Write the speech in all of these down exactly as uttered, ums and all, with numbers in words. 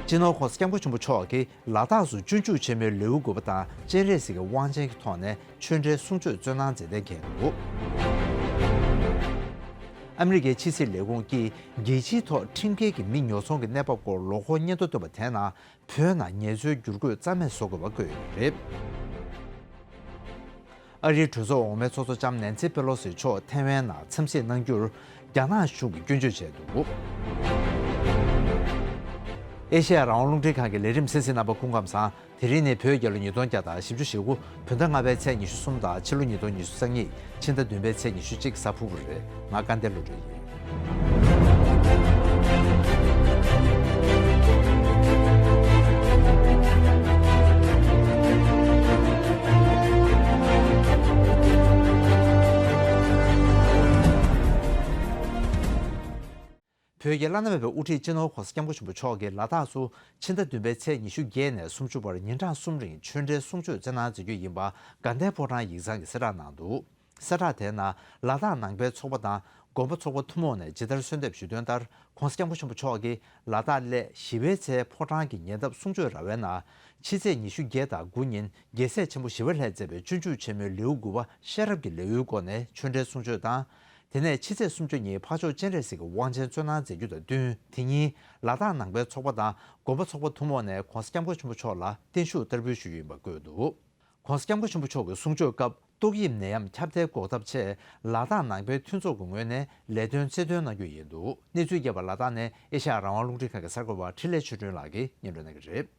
སྤྱི་ནོར་༸གོང་ས་༸སྐྱབས་མགོན་ཆེན་པོ་མཆོག་གིས་ལ་དྭགས་སུ་སྤྱོད་འཇུག་ཆེན་མོའི་ལེའུ་དགུ་པ་དང་སྤྱན་རས་གཟིགས་ཀྱི་དབང་ཆེན་གྱི་ཐོག་ནས་ཆོས་འབྲེལ་གསུང་ཆོས་སྩོལ་གནང་མཛད་གཏན་འཁེལ་འདུག་ཨ་མི་རི་ཀའི་ཕྱི་སྲིད་ལས་ཁུངས་ཀྱིས་རྒྱལ་སྤྱིའི་ཐོག་ཁྲིམས་འགལ་གྱི་མི་ཉོ་ཚོང་གི་གནས་བབ་སྐོར་ལོ་འཁོར་སྙན་ཐོ་བཏོན་པ་དེའི་ནང་བོད་ནང་ངལ་རྩོལ་བསྒྱུར་བཀོད་རྩ་མེད་བཟོ་དགོས་པ་བཀོད་ཡོད་པ་རེད། ཨ་རིའི་གྲོས་ཚོགས་འོག་མའི་ཚོགས་གཙོ་ལྕམ་ནན་སི་པེ་ལོ་སི་མཆོག་ཐེ་ཝན་ནང་འཚམས་གཟིགས་གནང་རྒྱུར་རྒྱ་ནག་གཞུང་གིས་སྐྱོན་བརྗོད་བྱས་འདུག་ཨེ་ཤེ་ཡ་རང་དབང་རླུང་འཕྲིན་ཁང་གི་ལས་རིམ་གསན་གཟིགས་གནང་བར་སྐུ་ཁམས་བཟང་། དེ་རིང་ནི་བོད་རྒྱལ་ལོ་ཉིས་སྟོང་བརྒྱ་དང་བཞི་བཅུ་ཞེ་དགུ། བོད་ཟླ་ལྔ་པའི་ཚེས་ཉི་ཤུ་གསུམ་དང་ཕྱི་ལོ་ཉིས་སྟོང་ཉི་ཤུ་རྩ་གཉིས། ཕྱི་ཟླ་བདུན་པའི་ཚེས་ཉི་ཤུ་གཅིག་གཟའ་ཕུར་བུ་རེད། ང་སྐལ་ལྡན་བློ་གྲོས་ཡིན། བོད་ཀྱི་བླ་ན་མེད་པའི་དབུ་ཁྲིད་སྤྱི་ནོར་༸གོང་ས་༸སྐྱབས་མགོན་ཆེན་པོ་མཆོག་གིས་ལ་དྭགས་སུ་ཕྱི་ཟླ་བདུན་པའི་ཚེས་ཉི་ཤུ་བརྒྱད་ནས་སུམ་ཅུ་བར་ཉིན་གྲངས་གསུམ་རིང་ཆོས་འབྲེལ་གསུང་ཆོས་སྩལ་གནང་མཛད་རྒྱུ་ཡིན་པ་དགའ་ལྡན་ཕོ་བྲང་ཡིག་ཚང་གིས་གསལ་བསྒྲགས་གནང་འདུག་གསལ་བསྒྲགས་དེའི་ནང་ལ་དྭགས་ནང་པའི་ཚོགས་པ་དང་དགོན་པ་ཚོགས་པ་ཐུན་མོང་ནས་ཇི་ལྟར་གསོལ་འདེབས་ཞུས་དོན་ལྟར་༸གོང་ས་༸སྐྱབས་མགོན་ཆེན་པོ་མཆོག་གིས་ལ་དྭགས་སླད་ཞི་བའི་ཚལ་ཕོ་བྲང་གི་ཉེ་འདབས་གསུང་ཆོས་ར་བའི་ནང་ཕྱི་ཚེས་ཉི་ཤུ་བརྒྱད་དང་དགུ་ཉིན་རྒྱལ་སྲས་ཆེན་པོ་ཞི་བ་ལྷས་མཛད་པའི་སྤྱོད་འཇུག་ཆེན་མོའི་ལེའུ་དགུ་པ་ཤེས་རབ་ཀྱི་ལེའུའི་སྒོ་ནས་ཆོས་འབྲེལ་གསུང་ཆོས་དང་། དེ་ནས་ཕྱི་ཚེས་སུམ་ཅུ་ཉིན་འཕགས་མཆོག་སྤྱན་རས་གཟིགས་ཀྱི་དབང་ཆེན་སྩོལ་གནང་མཛད་རྒྱུ་དང་བསྟུན། དེ་ཉིན་ལ་དྭགས་ནང་པའི་ཚོགས་པ་དང་དགོན་པ་ཚོགས་པ་ཐུན་མོང་ནས་༸གོང་ས་༸སྐྱབས་མགོན་ཆེན་པོ་མཆོག་ལ་བརྟན་བཞུགས་བསྟར་འབུལ་ཞུ་རྒྱུ་ཡིན་པ་བཀོད་འདུག ༸གོང་ས་༸སྐྱབས་མགོན་ཆེན་པོ་མཆོག་གི་གསུང་ཆོས་སྐབས་ཏོག་དབྱིབས་ནད་ཡམས་ཁྱབ་གདལ་འགོག་ཐབས་ཆེད་ལ་དྭགས་ནང་པའི་མཐུན་ཚོགས་ཀྱི་ངོས་ནས་ལས་དོན་རྩིས་སྟོན་གནང་རྒྱུ་ཡིན་འདུག་གནས་ཚུལ་རྒྱས་པ་ལ་དྭགས་ནས་ཨེ་ཤ་ཡ་རང་དབང་རླུང་འཕྲིན་ཁང་གི་གསར་འགོད་པ་འཕྲིན་ལས་ཆོས་སྒྲོན་ལགས་ཀྱིས་སྙན་སྒྲོན་གནང་གི་རེད།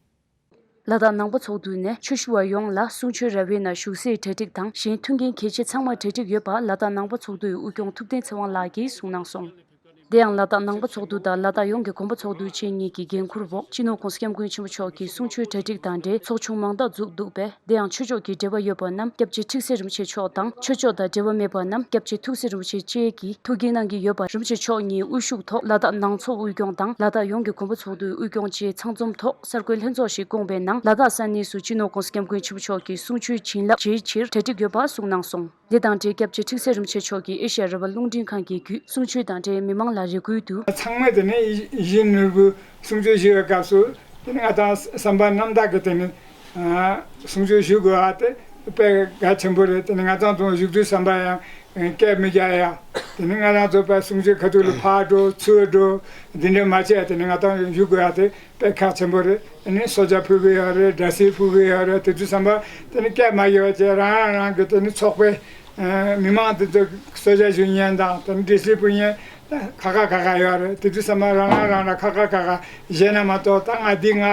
ལ་དྭགས་ནང་པ་ཚོགས་འདུ་ནས་ཆོས་ཞུ་བ་ཡོངས་ལ་གསུང་ཆོས་ར་བའི་ནང་ཞུགས་སའི་གྲ་སྒྲིག་དང་གཞན་མཐུན་རྐྱེན་གལ་ཆེ་ཚང་མར་གྲ་སྒྲིག་ཡོད་པ་ལ་དྭགས་ནང་པ་ཚོགས་འདུའི་དབུས་སྐྱོང་ཐུབ་བསྟན་ཚེ་དབང་ལགས་ཀྱིས་གསུངས་གནང་སོང་། དེ་ཡང་ལ་དྭགས་ནང་པ་ཚོགས་འདུ་དང་ལ་དྭགས་ཡོངས་ཀྱི་དགོན་པ་ཚོགས་འདུ་བཅས་གཉིས་ཀྱི་འགན་འཁུར་འོག་སྤྱི་ནོར་༸གོང་ས་༸སྐྱབས་མགོན་ཆེན་པོ་མཆོག་གིས་གསུང་ཆོས་གྲ་སྒྲིག་དང་འབྲེལ་ཚོགས་ཆུང་མང་དག་འཛུགས་འདུག་པས། དེ་ཡང་ཆོས་ཕྱོགས་ཀྱི་འབྲེལ་བ་ཡོད་པ་རྣམས་སྐྱབས་རྗེ་ཁྲི་སྲོང་ལྡེ་བཙན་མཆོག་དང་། ཆོས་ཕྱོགས་དང་འབྲེལ་བ་མེད་པ་རྣམས་སྐྱབས་རྗེ་ཐུགས་སྲས་རིན་པོ་ཆེ་བཅས་ཀྱིས་ཐུགས་འགན་གནང་གི་ཡོད་པ། རིན་པོ་ཆེ་མཆོག་ཉིད་དབུ་བཞུགས་ཐོག་ལ་དྭགས་ནང་ཚོགས་དབུས་སྐྱོང་དང་ལ་དྭགས་ཡོངས་ཀྱི་དགོན་པ་ཚོགས་འདུའི་དབུས་སྐྱོང་བཅས་ཚང་འཛོམས་ཐོག་གསར་འགོད་ལྷན་ཚོགས་ཤིག་བསྐོངས་པའི་ནང་ལ་དྭགས་ས་གནས་སུ་སྤྱི་ནོར་༸གོང་ས་༸སྐྱབས་མགོན་ཆེན་པོ་མཆོག་གི་གསུང་ཆོས་བྱིན་རླབས་ཆེ་ཆེར་གྲ་སྒྲིག་ཡོད་པ་གསུངས་གནང་སོང་། དེ་དང་འབྲེལ་སྐྱབས་རྗེ་ཁྲི་སྲོང་ལྡེ་བཙན་མཆོག་གིས་ཨེ་ཤ་ཡ་རང་དབང་རླུང་འཕྲིན་ཁང་གི་བརྒྱུད་གསུང་ཆོས་དང་འབྲེལ་མི་མང་ལ་རེ་སྐུལ་དུ། ཚང་མས་དེ་ནས་ཡིད་བཞིན་ནོར་བུའི་གསུང་ཆོས་ཞུ་བའི་སྐབས་སུ་དེ་ནི་ང་ཚང་བསམ་པ་རྣམ་དག་གིས་དེ་ནི་གསུང་ཆོས་ཞུ་དགོས་པ་དེ་དཔེ་གལ་ཆེན་པོ་རེད། དེ་ནི་ང་ཚང་ཚོ་བཞུགས་དུས་བསམ་པ་ཡང་སྐད་མི་རྒྱག་ཡ། དེ་ནི་ང་ཚང་ཚོ་དཔེ་གསུང་ཆོས་ཁ་ཐུག་ལ་ཕར་འགྲོ་ཚུར་འགྲོ་འདི་འདྲ་མ་བྱས། དེ་ནི་ང་ཚང་ཞུ་དགོས་ཡ་དེ་དཔེ་ཁག་ཆེན་པོ་རེད། ཨ་ནི་གསོལ་ཇ་ཕུལ་གི་ཡོད་རེད། སྒྲ་སིལ་ཕུལ་གི་ཡོད་རེད། དེ་དུས་ཙམ་པ་དེ་ནི་སྐད་མ་ཡོད་བྱས་རང་རང་རང་གི་དེ་ནི་ཚོགས་པའི་མི་མང་དེ་ཚོ་གསོལ་ཇ་ཞུ་མཁན་དང་དེ་ནི་སྒྲ་སིལ་ཕུལ་མཁན་ཁག་ཁག་ཁག་ཁག་ཡོད་རེད། དེ་དུས་ཙམ་པ་རང་རང་རང་རང་ཁག་ཁག་ཁག་ཁག་བྱས་ན་མ་གཏོགས་ད་ང་འདི་ང་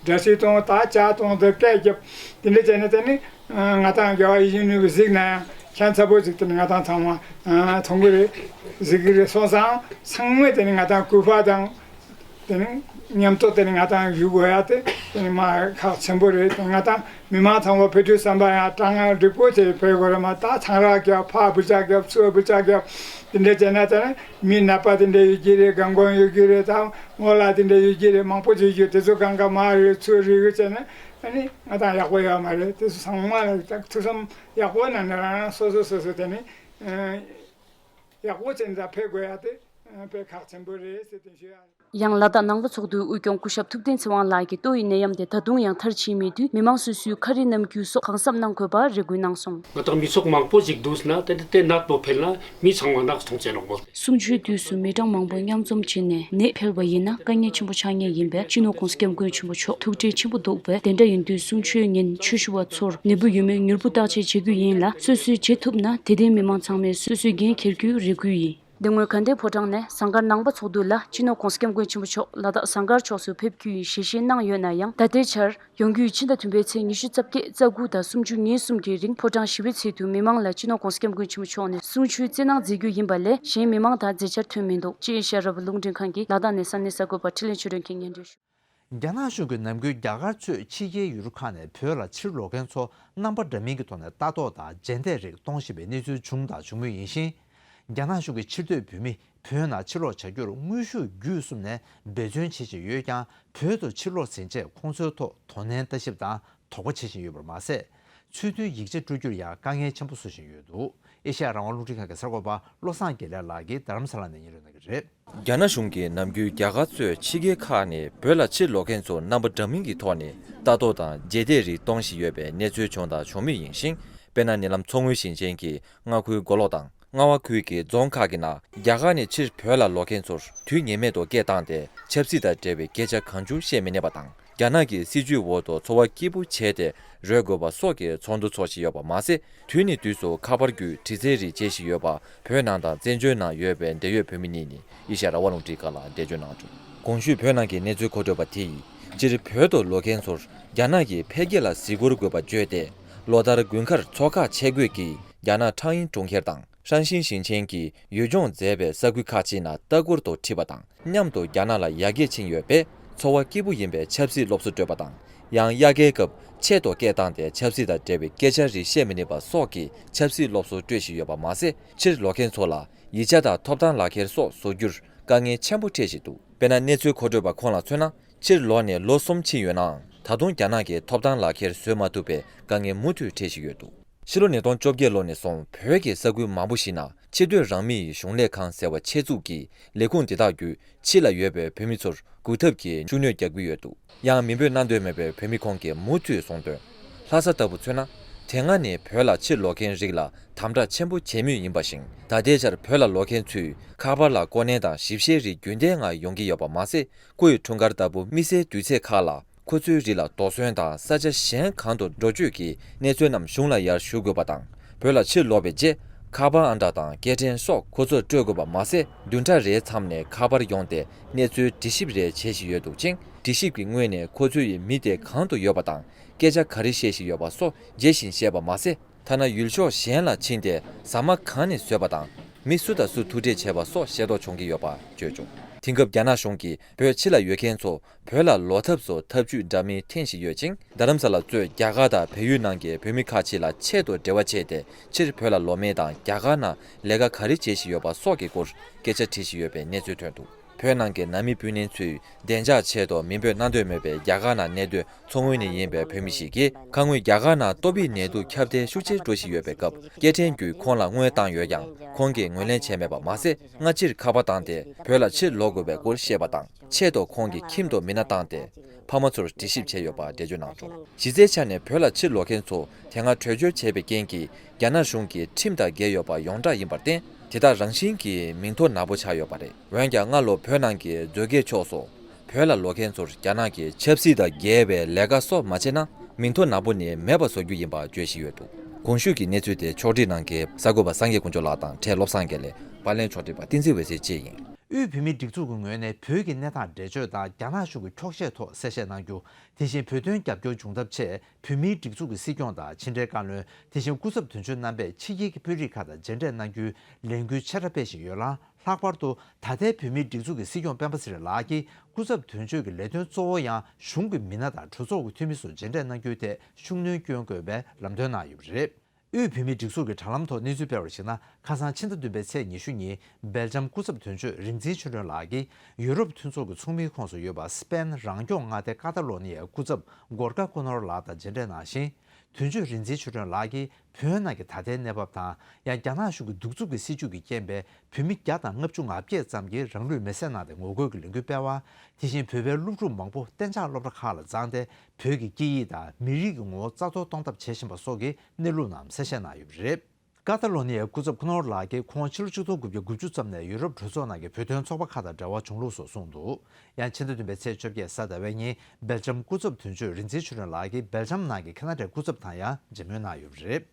སྒྲ་སིལ་གཏོང་ད་ཇ་གཏོང་དེ་སྐད་རྒྱབ་དེ་འདྲ་བྱས་ནས་དེ་ནི་ང་ཚང་རྒྱལ་བ་ཡིད་བཞིན་ནོར་བུ་གཟིགས་ན་ཡང་ཁྱད་མཚར་པོ་ཞིག་དེ་ནི་ང་ཚང་ཚང་མ་མཐོང་གི་རེད། གཟིགས་ཀྱི་རེད། སོང་ཙང་ཚང་མས་དེ་ནི་ང་ཚང་སྐུ་པར་དང་། དེ་ནི་མཉམ་དུ་དེ་ནི་ང་ཚང་ཞུ་དགོས་ཡ་དེ་དེ་ནི་མ་ཁག་ཆེན་པོ་རེད། དེ་ང་ཚང་མི་མང་ཚང་མ་ཕེབས་དུས་ཙམ་པ་ཡང་གྲང་ངར་འགྲིག་པོ་བྱས་ཕེབས་དགོས་རེད་མ། ད་ཆང་རག་རྒྱབ་ཕར་འབུ་ལྕག་རྒྱབ་ཚུར་འབུ་ལྕག་རྒྱབ་དེ་འདྲ་བྱས་ན་དེ་ནི་མི་ནད་པ་དེ་འདྲ་ཡོད་ཀྱི་རེད། སྒང་གོང་ཡོད་ཀྱི་རེད། ད་སྔོན་ལ་དེ་འདྲ་ཡོད་ཀྱི་རེད། མང་པོ་ཅིག་ཡོད་ཀྱི་རེད། དེ་ཚོ་སྒང་ག་མར་རེད་ཚུར་རེད་ཡོད་བྱས་ན་ཨ་ནི་ང་ཚང་ཡག་པོ་ཡོད་མ་རེད། དེ་ཚོ་ཚང་མ་ལ་ཐུགས་བསམ་ཡག་པོ་གནང་ནས་རང་རང་སོ་སོ་སོ་སོ་དེ་ནི་ཡག་པོ་བྱས་ནས་ཕེབས་དགོས་ཡ་དེ་དཔེ་ཁག་ཆེན་པོ་རེད་ཟེར་དེ་ཞུ་ཡ་རེད། ཡང་ལ་དྭགས་ནང་པ་ཚོགས་འདུའི་དབུས་སྐྱོང་སྐུ་ཞབས་ཐུབ་བསྟན་ཚེ་དབང་ལགས་ཀྱིས་ཏོག་དབྱིབས་ནད་ཡམས་དེ་ད་དུང་ཡང་མཐར་ཕྱིན་མེད་དུས་མི་མང་སོ་སོའི་ཁ་རས་བསྣམས་རྒྱུ་སོགས་གང་ཟབ་གནང་དགོས་པར་རེ་སྐུལ་གནང་སོང་། ང་དང་མི་ཚོགས་མང་པོ་ཞིག་འདུག་ན་དེ་དེ་ནད་པོ་འཕེལ་ན་མི་ཚང་མ་ནག་སྟོང་ཅན་རོགས་མོལ། གསུང་ཆོས་དུས་སུ་མི་གྲངས་མང་པོ་མཉམ་འཛོམས་བྱས་ནས་ནད་འཕེལ་བ་ཡིན་ན་དཀའ་ངལ་ཆེན་པོ་ཆགས་ངེས་ཡིན་པས། སྤྱི་ནོར་༸གོང་ས་༸སྐྱབས་མགོན་ཆེན་པོ་མཆོག་ཐུགས་ཁྲལ་ཆེན་པོ་འདུག་པས། དེ་འདྲ་ཡིན་དུས་གསུང་ཆོས་ཉིན་ཆོས་ཞུ་བ་ཚོར་ནད་འབུ་ཡོད་མེད་མྱུར་པོ་བརྟག་དཔྱད་བྱེད་རྒྱུ་ཡིན་ལ། སོ་སོས་བྱེད་ཐུབ་ན་དད་ལྡན་མི་མང་ཚང་མས་སོ་སོའི་འགན་འཁྱེར་རྒྱུའི་རེ་སྐུལ་ཡིན། དེ་སྔོན་དགའ་ལྡན་ཕོ་བྲང་ནས་ཟངས་དཀར་ནང་པ་ཚོགས་འདུ་ལ་སྤྱི་ནོར་༸གོང་ས་༸སྐྱབས་མགོན་ཆེན་པོ་མཆོག་ལ་དྭགས་ཟངས་དཀར་ཕྱོགས་སུ་ཕེབས་རྒྱུ་ཡི་ཞལ་བཞེས་གནང་ཡོད་ན་ཡང་། ད་ལྟའི་ཆར་ཡོང་རྒྱུའི་ཕྱི་ཟླ་བདུན་པའི་ཚེས་ཉི་ཤུ་རྩ་བརྒྱད་རྩ་དགུ་དང་སུམ་ཅུ་ཉིན་གསུམ་གྱི་རིང་ཕོ་བྲང་ཞི་བའི་ཚལ་དུ་མི་མང་ལ་སྤྱི་ནོར་༸གོང་ས་༸སྐྱབས་མགོན་ཆེན་པོ་མཆོག་ནས་གསུང་ཆོས་སྩལ་གནང་མཛད་རྒྱུ་ཡིན་པ་ལས་གཞན་མི་མང་དང་མཛད་འཆར་ཐོན་མི་འདུག་ཅེས་ཨེ་ཤ་ཡ་རང་དབང་རླུང་འཕྲིན་ཁང་གི་ལ་དྭགས་ནས་ས་གནས་གསར་འགོད་པ་འཕྲིན་ལས་ཆོས་སྒྲོན་གྱིས་སྙན་སྒྲོན་ཞུ། རྒྱ་ནག་གཞུང་གིས་ནམ་རྒྱུན་རྒྱ་གར་གཙོས་ཕྱི་རྒྱལ་ཡུལ་གྲུ་ཁག་ནས་བོད་ལ་ཕྱིར་ལོག་མཁན་ཚོ་རྣམ་པ་འདྲ་མིན་གྱི་ཐོག་ནས་ལྟ་རྟོག་དང་རྗེས་འདེད་རིགས་གཏོང་བཞིན་པའི་གནས་ཚུལ་བྱུང་དང་འབྱུང་མུས་ཡིན་ཞིང་། རྒྱ་ནག་གཞུང་གིས་ཕྱིར་སྡོད་བོད་མི་བོད་ནང་ཕྱིར་ལོག་བྱ་རྒྱུར་དངོས་ཤུགས་བརྒྱུད་གསུམ་ནས་འབད་བརྩོན་བྱེད་བཞིན་ཡོད་ཀྱང་། བོད་དུ་ཕྱིར་ལོག་ཟིན་རྗེས་ཁོང་ཚོའི་ཐོག་དོ་ནན་ལྟ་ཞིབ་དང་དོགས་པ་བྱེད་བཞིན་ཡོད་པར་མ་ཟད། ཚུལ་མཐུན་ཡིག་ཆ་སྤྲོད་རྒྱུར་ཡང་དཀའ་ངལ་ཆེན་པོ་བཟོ་བཞིན་ཡོད་འདུག་ཨེ་ཤ་ཡ་རང་དབང་རླུང་འཕྲིན་ཁང་གི་གསར་འགོད་པ་བློ་བཟང་དགེ་ལེགས་ལགས་ཀྱིས་རྡ་རམ་ས་ལ་ནས་སྙན་སྒྲོན་གནང་གི་རེད། རྒྱ་ནག་གཞུང་གིས་ནམ་རྒྱུན་རྒྱ་གར་གཙོས་ཕྱི་རྒྱལ་ཁག་ནས་བོད་ལ་ཕྱིར་ལོག་མཁན་ཚོར་རྣམ་པ་འདྲ་མིན་གྱི་ཐོག་ནས་ལྟ་རྟོག་དང་རྗེས་འདེད་རིགས་གཏོང་བཞིན་ཡོད་པའི་གནས་ཚུལ་བྱུང་དང་བྱུང་མུས་ཡིན་ཞིང་། དཔེར་ན། ཉེ་ལམ་མཚོ་སྔོན་ཞིང་ཆེན་གྱི་རྔ་ཁུལ་མགོ་ལོག་དང་རྔ་བ་ཁུལ་གྱི་རྫོང་ཁག་གི་ནང་རྒྱ་གར་ནས་ཕྱིར་བོད་ལ་ལོག་མཁན་ཚོར་དུས་ངེས་མེད་དུ་སྐད་བཏང་སྟེ་ཆབ་སྲིད་དང་འབྲེལ་བའི་སྐད་ཆ་གང་བྱུང་བཤད་མི་ཉན་པ་དང་། རྒྱ་ནག་གི་སྲིད་ཇུས་འོག་ཏུ་འཚོ་བ་སྐྱིད་པོ་བྱས་ཏེ་རོལ་དགོས་པ་སོགས་ཀྱི་ཚོགས་འདུ་འཚོགས་བཞིན་ཡོད་པ་མ་ཟད། དུས་ནས་དུས་སུ་ཁ་པར་བརྒྱུད་དྲི་རྩད་རིགས་བྱེད་བཞིན་ཡོད་པ། བོད་ནང་དང་བཙན་བྱོལ་ནང་ཡོད་པའི་འབྲེལ་ཡོད་བོད་མི་གཉིས་ནས་ཨེ་ཤ་ཡ་རང་དབང་རླུང་འཕྲིན་ཁང་ལ་འགྲེལ་བརྗོད་གནང་བྱུང་། གོང་ཞུས་བོད་ནང་གི་གནས་ཚུལ་མཁོ་སྤྲོད་པ་དེ་ཡིས་སྤྱིར་བོད་དུ་ལོག་མཁན་ཚོར་རྒྱ་ནག་གི་འཕེལ་རྒྱས་ལ་གཟིགས་སྐོར་དགོས་པ་བརྗོད་དེ། ལོ་ལྟར་དགུན་ཁར་མཚོ་འགག་ཆས་སྒོས་ཀྱིས་རྒྱ་ནག་ཁྲང་ཨིན་གྲོང་ཁྱེར་དང་ཧྲན་ཤིན་ཞིང་ཆེན་གྱི་ཡུལ་ལྗོངས་མཛེས་པའི་ས་ཁུལ་ཁག་ཅིག་ནང་ལྟ་སྐོར་དུ་ཁྲིད་པ་དང་། མཉམ་དུ་རྒྱ་ནག་ལ་ཡར་རྒྱས་ཕྱིན་ཡོད་པས་འཚོ་བ་སྐྱིད་པོ་ཡིན་པའི་ཆབ་སྲིད་སློབ་གསོ་སྤྲོད་པ་དང་། ཡང་དབྱར་ཁའི་སྐབས་ཆེད་དུ་སྐད་བཏང་སྟེ་ཆབ་སྲིད་དང་འབྲེལ་བའི་སྐད་ཆ་རིགས་བཤད་མི་ཉན་པ་སོགས་ཀྱི་ཆབ་སྲིད་སློབ་གསོ་སྤྲོད་བཞིན་ཡོད་པ་མ་ཟད། ཕྱིར་ལོག་མཁན་ཚོ་ལ་ཡིག་ཆ་དང་ཐོབ་ཐང་ལག་ཁྱེར་སོགས་བཟོ་རྒྱུར་དཀའ་ངལ་ཆེན་པོ་འཕྲད་བཞིན་འདུག་དཔེར་ན། གནས་ཚུལ་མཁོ་སྤྲོད་པ་ཁོང་ལ་མཚོན་ན། ཕྱིར་ལོག་ནས་ལོ་གསུམ་ཕྱིན་ཡོད་ནའང་། ད་དུང་རྒྱ་ནག་གི་ཐོབ་ཐང་ལག་ཁྱེར་བཟོ་མ་ཐུབ་པའི་དཀའ་ངལ་མུ་མཐུད་འཕྲད་བཞིན་ཡོད་འདུག་ཕྱི་ལོ་ཉིས་སྟོང་བཅོ་བརྒྱད་ལོ་ནས་བཟུང་བོད་ཀྱི་ས་ཁུལ་མང་པོ་ཞིག་ནང་ཕྱི་སྡོད་རང་མི་ཡི་གཞུང་ལས་ཁང་ཟེར་བ་ཆེད་འཛུགས་ཀྱིས་ལས་ཁུངས་དེ་དག་བརྒྱུད་ཕྱི་ལ་ཡོད་པའི་བོད་མི་ཚོར་སྒུག་ཐབས་ཀྱི་ཤུགས་སྣོན་རྒྱག་གི་ཡོད་འདུག་ཡང་མི་འབོད་གནང་འདོད་མེད་པའི་བོད་མི་ཁོང་གིས་མུ་མཐུད་གསུངས་དོན། ལྷ་ས་ལྟ་བུ་མཚོན་ན། དེ་སྔ་ནས་བོད་ལ་ཕྱིར་ལོག་མཁན་རིགས་ལ་དམ་དྲག་ཆེན་པོ་བྱེད་མུས་ཡིན་པ་བཞིན། ད་ལྟའི་ཆར་བོད་ལ་ལོག་མཁན་ཚོས་ཁ་པར་ལ་ཀོ་ནན་དང་ཞིབ་བཤེར་རིགས་རྒྱུན་ལྡན་ངང་ཡོང་གི་ཡོད་པ་མ་ཟད། སྐུའི་འཁྲུངས་སྐར་ལྟ་བུ་དམིགས་བསལ་དུས་ཚེས་ཁག་ལ། ཁོ་ཚོའི་རིགས་ལ་དོགས་ཟོན་དང་ས་ཆ་གཞན་གང་དུ་འགྲོ་སྐྱོད་ཀྱི་གནས་ཚུལ་རྣམས་གཞུང་ལ་ཡར་ཞུ་དགོས་པ་དང་། བོད་ལ་ཕྱིར་ལོག་པའི་རྗེས་ཁ་པར་ཨང་གྲངས་དང་སྐད་འཕྲིན་སོགས་ཁོ་ཚོར་སྤྲོད་དགོས་པ་མ་ཟད། བདུན་ཕྲག་རེའི་མཚམས་ནས་ཁ་པར་ཡོང་སྟེ་གནས་ཚུལ་དྲི་ཞིབ་རེ་བྱེད་བཞིན་ཡོད་འདུག་ཅིང་། དྲི་ཞིབ་ཀྱི་སྔོན་ནས་ཁོ་ཚོ་ཡི་མི་དེ་གང་དུ་ཡོད་པ་དང་སྐད་ཆ་ག་རེ་བཤད་བཞིན་ཡོད་པ་སོགས་རྒྱས་ཤིང་བཤད་པ་མ་ཟད། ཐ་ན་ཡུལ་ཕྱོགས་གཞན་ལ་ཕྱིན་ཏེ་ཟ་མ་གང་ནས་ཟོས་པ་དང་། མི་སུ་དང་སུ་ཐུག་འཕྲད་བྱས་པ་སོགས་ཤེས་རྟོགས་བྱུང་གི་ཡོད་པ་བརྗོད་བྱུང་། དེང་སྐབས་རྒྱ་ནག་གཞུང་གིས་བོད་ཕྱི་ལ་ཡོད་མཁན་ཚོ་བོད་ལ་ལོག་ཐབས་སུ་ཐབས་ཇུས་འདྲ་མིན་འཐེན་བཞིན་ཡོད་ཅིང་། རྡ་རམ་ས་ལ་གཙོས་རྒྱ་གར་དང་བལ་ཡུལ་ནང་གི་བོད་མི་ཁག་ཅིག་ལ་ཆེད་དུ་འབྲེལ་བ་བྱས་ཏེ་ཕྱིར་བོད་ལ་ལོག་མིན་དང་རྒྱ་གར་ནང་ལས་ཀ་ག་རེ་བྱེད་བཞིན་ཡོད་པ་སོགས་ཀྱི་སྐོར་སྐད་ཆ་དྲིས་བཞིན་ཡོད་པའི་གནས་ཚུལ་ཐོན་འདུག་བོད་ནང་གི་ནང་མི་སྤུན་ཉེ་ཚོས་བདེ་འཇགས་ཆེད་དུ་མི་འབོད་གནང་འདོད་མེད་པའི་རྒྱ་གར་ནང་གནས་སྡོད་མཚོ་སྔོན་ནས་ཡིན་པའི་བོད་མི་ཞིག་གིས། ཁ་སྔོན་རྒྱ་གར་ནང་ཏོག་དབྱིབས་ནད་དུག་ཁྱབ་གདལ་ཤུགས་ཆེར་འགྲོ་བཞིན་ཡོད་པའི་སྐབས། སྐད་འཕྲིན་བརྒྱུད་ཁོང་ལ་དངུལ་བཏང་ཡོད་ཀྱང་། ཁོང་གིས་ངོས་ལེན་བྱས་མེད་པ་མ་ཟད། སྔ་ཕྱིར་ཁ་པར་བཏང་སྟེ་བོད་ལ་ཕྱིར་ལོག་དགོས་པའི་སྐོར་བཤད་པ་དང་། ཆེད་དུ་ཁོང་གི་ཁྱིམ་དུ་མི་སྣ་བཏང་སྟེ་ཕ་མ་ཚོར་དྲི་ཞིབ་བྱས་ཡོད་པ་འགྲེལ་བརྗོད་གནང་བྱུང་། གཞི་རྩའི་ཆ་ནས་བོད་ལ་ཕྱིར་ལོག་མཁན་ཚོ་དེ་སྔ་བྲོས་བྱོལ་བྱས་པའི་རྐྱེན་གྱིས། རྒྱ་ནག་གཞུང་གི་ཁྲིམས་དང་འགལ་ཡོད་པ་ཡོངས་གྲགས་ཡིན་པར་བརྟེན། དེ་དག་རང་བཞིན་གྱིས་མིང་ཐོ་ནག་པོ་ཆགས་ཡོད་པ་རེད། འོན་ཀྱང་སྔ་ལོ་བོད་ནང་གི་མཛོད་དགེ་ཕྱོགས་སུ་བོད་ལ་ལོག་མཁན་ཚོར་རྒྱ་ནག་གི་ཆབ་སྲིད་དང་འགལ་བའི་ལས་ཀ་སོགས་མ་བྱས་ན། མིང་ཐོ་ནག་པོ་ནི་མེད་པ་བཟོ་རྒྱུ་ཡིན་པ་བརྗོད་བཞིན་ཡོད་འདུག་གོང་ཞུས་ཀྱི་གནས་ཚུལ་དེ་ཕྱོགས་སྒྲིག་གནང་མཁན་གསར་འགོད་པ་སངས་རྒྱས་དཀོན་མཆོག་ལགས་དང་། འཕྲལ་བློ་བཟང་དགེ་ལེགས། པར་ལེན་ཕྱོགས་སྒྲིག་པ་བསྟན་འཛིན་འོད་ཟེར་བཅས་ཡིན། དབུས་བོད་མིའི་སྒྲིག་འཛུགས་ཀྱི་ངོས་ནས་བོད་ཀྱི་གནས་སྟངས་འགྲེལ་བརྗོད་དང་། རྒྱ་ནག་གཞུང་གི་འཁྱོག་བཤད་ཐོག་གསལ་བཤད་གནང་རྒྱུ། དེ་བཞིན་བོད་དོན་རྒྱབ་སྐྱོར་བྱུང་ཐབས་ཆེད། བོད་མིའི་སྒྲིག་འཛུགས་ཀྱི་སྲིད་སྐྱོང་དང་ཕྱི་འབྲེལ་བཀའ་བློན། དེ་བཞིན་སྐུ་ཚབ་དོན་གཅོད་རྣམ་པས་ཕྱི་རྒྱལ་གྱི་དཔོན་རིགས་ཁག་དང་མཇལ་འཕྲད་གནང་རྒྱུའི་ལས་འགུལ་ཆེ་དྲགས་སྤེལ་བཞིན་ཡོད་ལ། ལྷག་པར་དུ་ད་ལྟའི་བོད་མིའི་སྒྲིག་འཛུགས་ཀྱི་སྲིད་སྐྱོང་སྤེན་པ་ཚེ་རིང་ལགས་ཀྱིས་སྐུ་ཚབ་དོན་གཅོད་ཀྱི་ལས་དོན་གཙོ་བོ་ཡང་གཞུང་གི་མི་སྣ་དང་གྲོས་ཚོགས་ཀྱི་འཐུས་མི་སོགས་མཇལ་འཕྲད་གནང་རྒྱུའི་ཐད་ཤུགས་སྣོན་སྐྱོན་དགོས་པའི་ལམ་སྟོན་གནང་ཡོད་པ་རེད། དབུས་བོད་མིའི་སྒྲིག་འཛུགས་ཀྱི་དྲ་ལམ་ཐོག་གནས་ཚུལ་སྤེལ་བར་གཞིགས་ན། ཁ་སང་ཕྱི་ཟླ་བདུན་པའི་ཚེས་ཉི་ཤུ་ཉིན་སྦེལ་ཇམ་སྐུ་ཚབ་དོན་གཅོད་རིག་འཛིན་ཆོས་སྒྲོན་ལགས་ཀྱིས་ཡུ་རོབ་མཐུན་ཚོགས་ཀྱི་ཚོགས་མིའི་ཁོངས་སུ་ཡོད་པ་སི་པན་རང་སྐྱོང་མངའ་སྡེ་ཀ་ཏ་ལོ་ནི་ཡའི་སྐུ་ཚབ་གོར་ཀ་ཀུ་ནོར་ལགས་དང་མཇལ་འཕྲད་གནང་ཞིང་། དོན་གཅོད་རིག་འཛིན་ཆོས་སྒྲོན་ལགས་ཀྱིས་བོད་ནང་གི་ད་ལྟའི་གནས་བབ་དང་། ཡང་རྒྱ་ནག་གཞུང་གི་གདུག་རྩུབ་ཀྱི་སྲིད་བྱུས་ཀྱི་རྐྱེན་པས་བོད་མི་བརྒྱ་དང་ལྔ་བཅུ་ང་བརྒྱད་ཙམ་གྱིས་རང་ལུས་མེར་སྲེག་གནང་སྟེ་ངོ་རྒོལ་གྱི་ལས་འགུལ་སྤེལ་བ། དེ་བཞིན་བོད་པའི་སློབ་ཕྲུག་མང་པོ་གཏན་འཇགས་སློབ་གྲྭ་ཁག་ལ་བརྫངས་ཏེ་བོད་ཀྱི་སྐད་ཡིག་དང་མི་རིགས་ཀྱི་ངོ་བོ་རྩ་གཏོར་གཏོང་ཐབས་བྱེད་བཞིན་པ་སོགས་ཀྱི་གནས་ལུགས་རྣམས་གསལ་བཤད་གནང་ཡོད་པ་རེད། ཀ་ཏ་ལོ་ནི་ཡའི་སྐུ་ཚབ་ཀུ་ནོར་ལགས་ཀྱིས་ཁོང་ཕྱི་ལོ་ཆིག་སྟོང་དགུ་བརྒྱ་དགུ་བཅུ་ཙམ་ནས་ཡུ་རོབ་གྲོས་ཚོགས་ནང་གི་བོད་དོན་ཚོགས་པ་ཁག་དང་འབྲེལ་བ་བྱུང་ལུགས་སུ་གསུངས་འདུག་ཡང་ཕྱི་ཟླ་བདུན་པའི་ཚེས་བཅོ་བརྒྱད་གཟའ་ཟླ་བའི་ཉིན་སྦེལ་ཇམ་སྐུ་ཚབ་དོན་གཅོད་རིག་འཛིན་ཆོས་སྒྲོན་ལགས་ཀྱིས་སྦེལ་ཇམ་ནང་གི་ཁ་ན་ཌའི་སྐུ་ཚབ་དང་ཡང་མཇལ་མོལ་གནང་ཡོད་པ་རེད།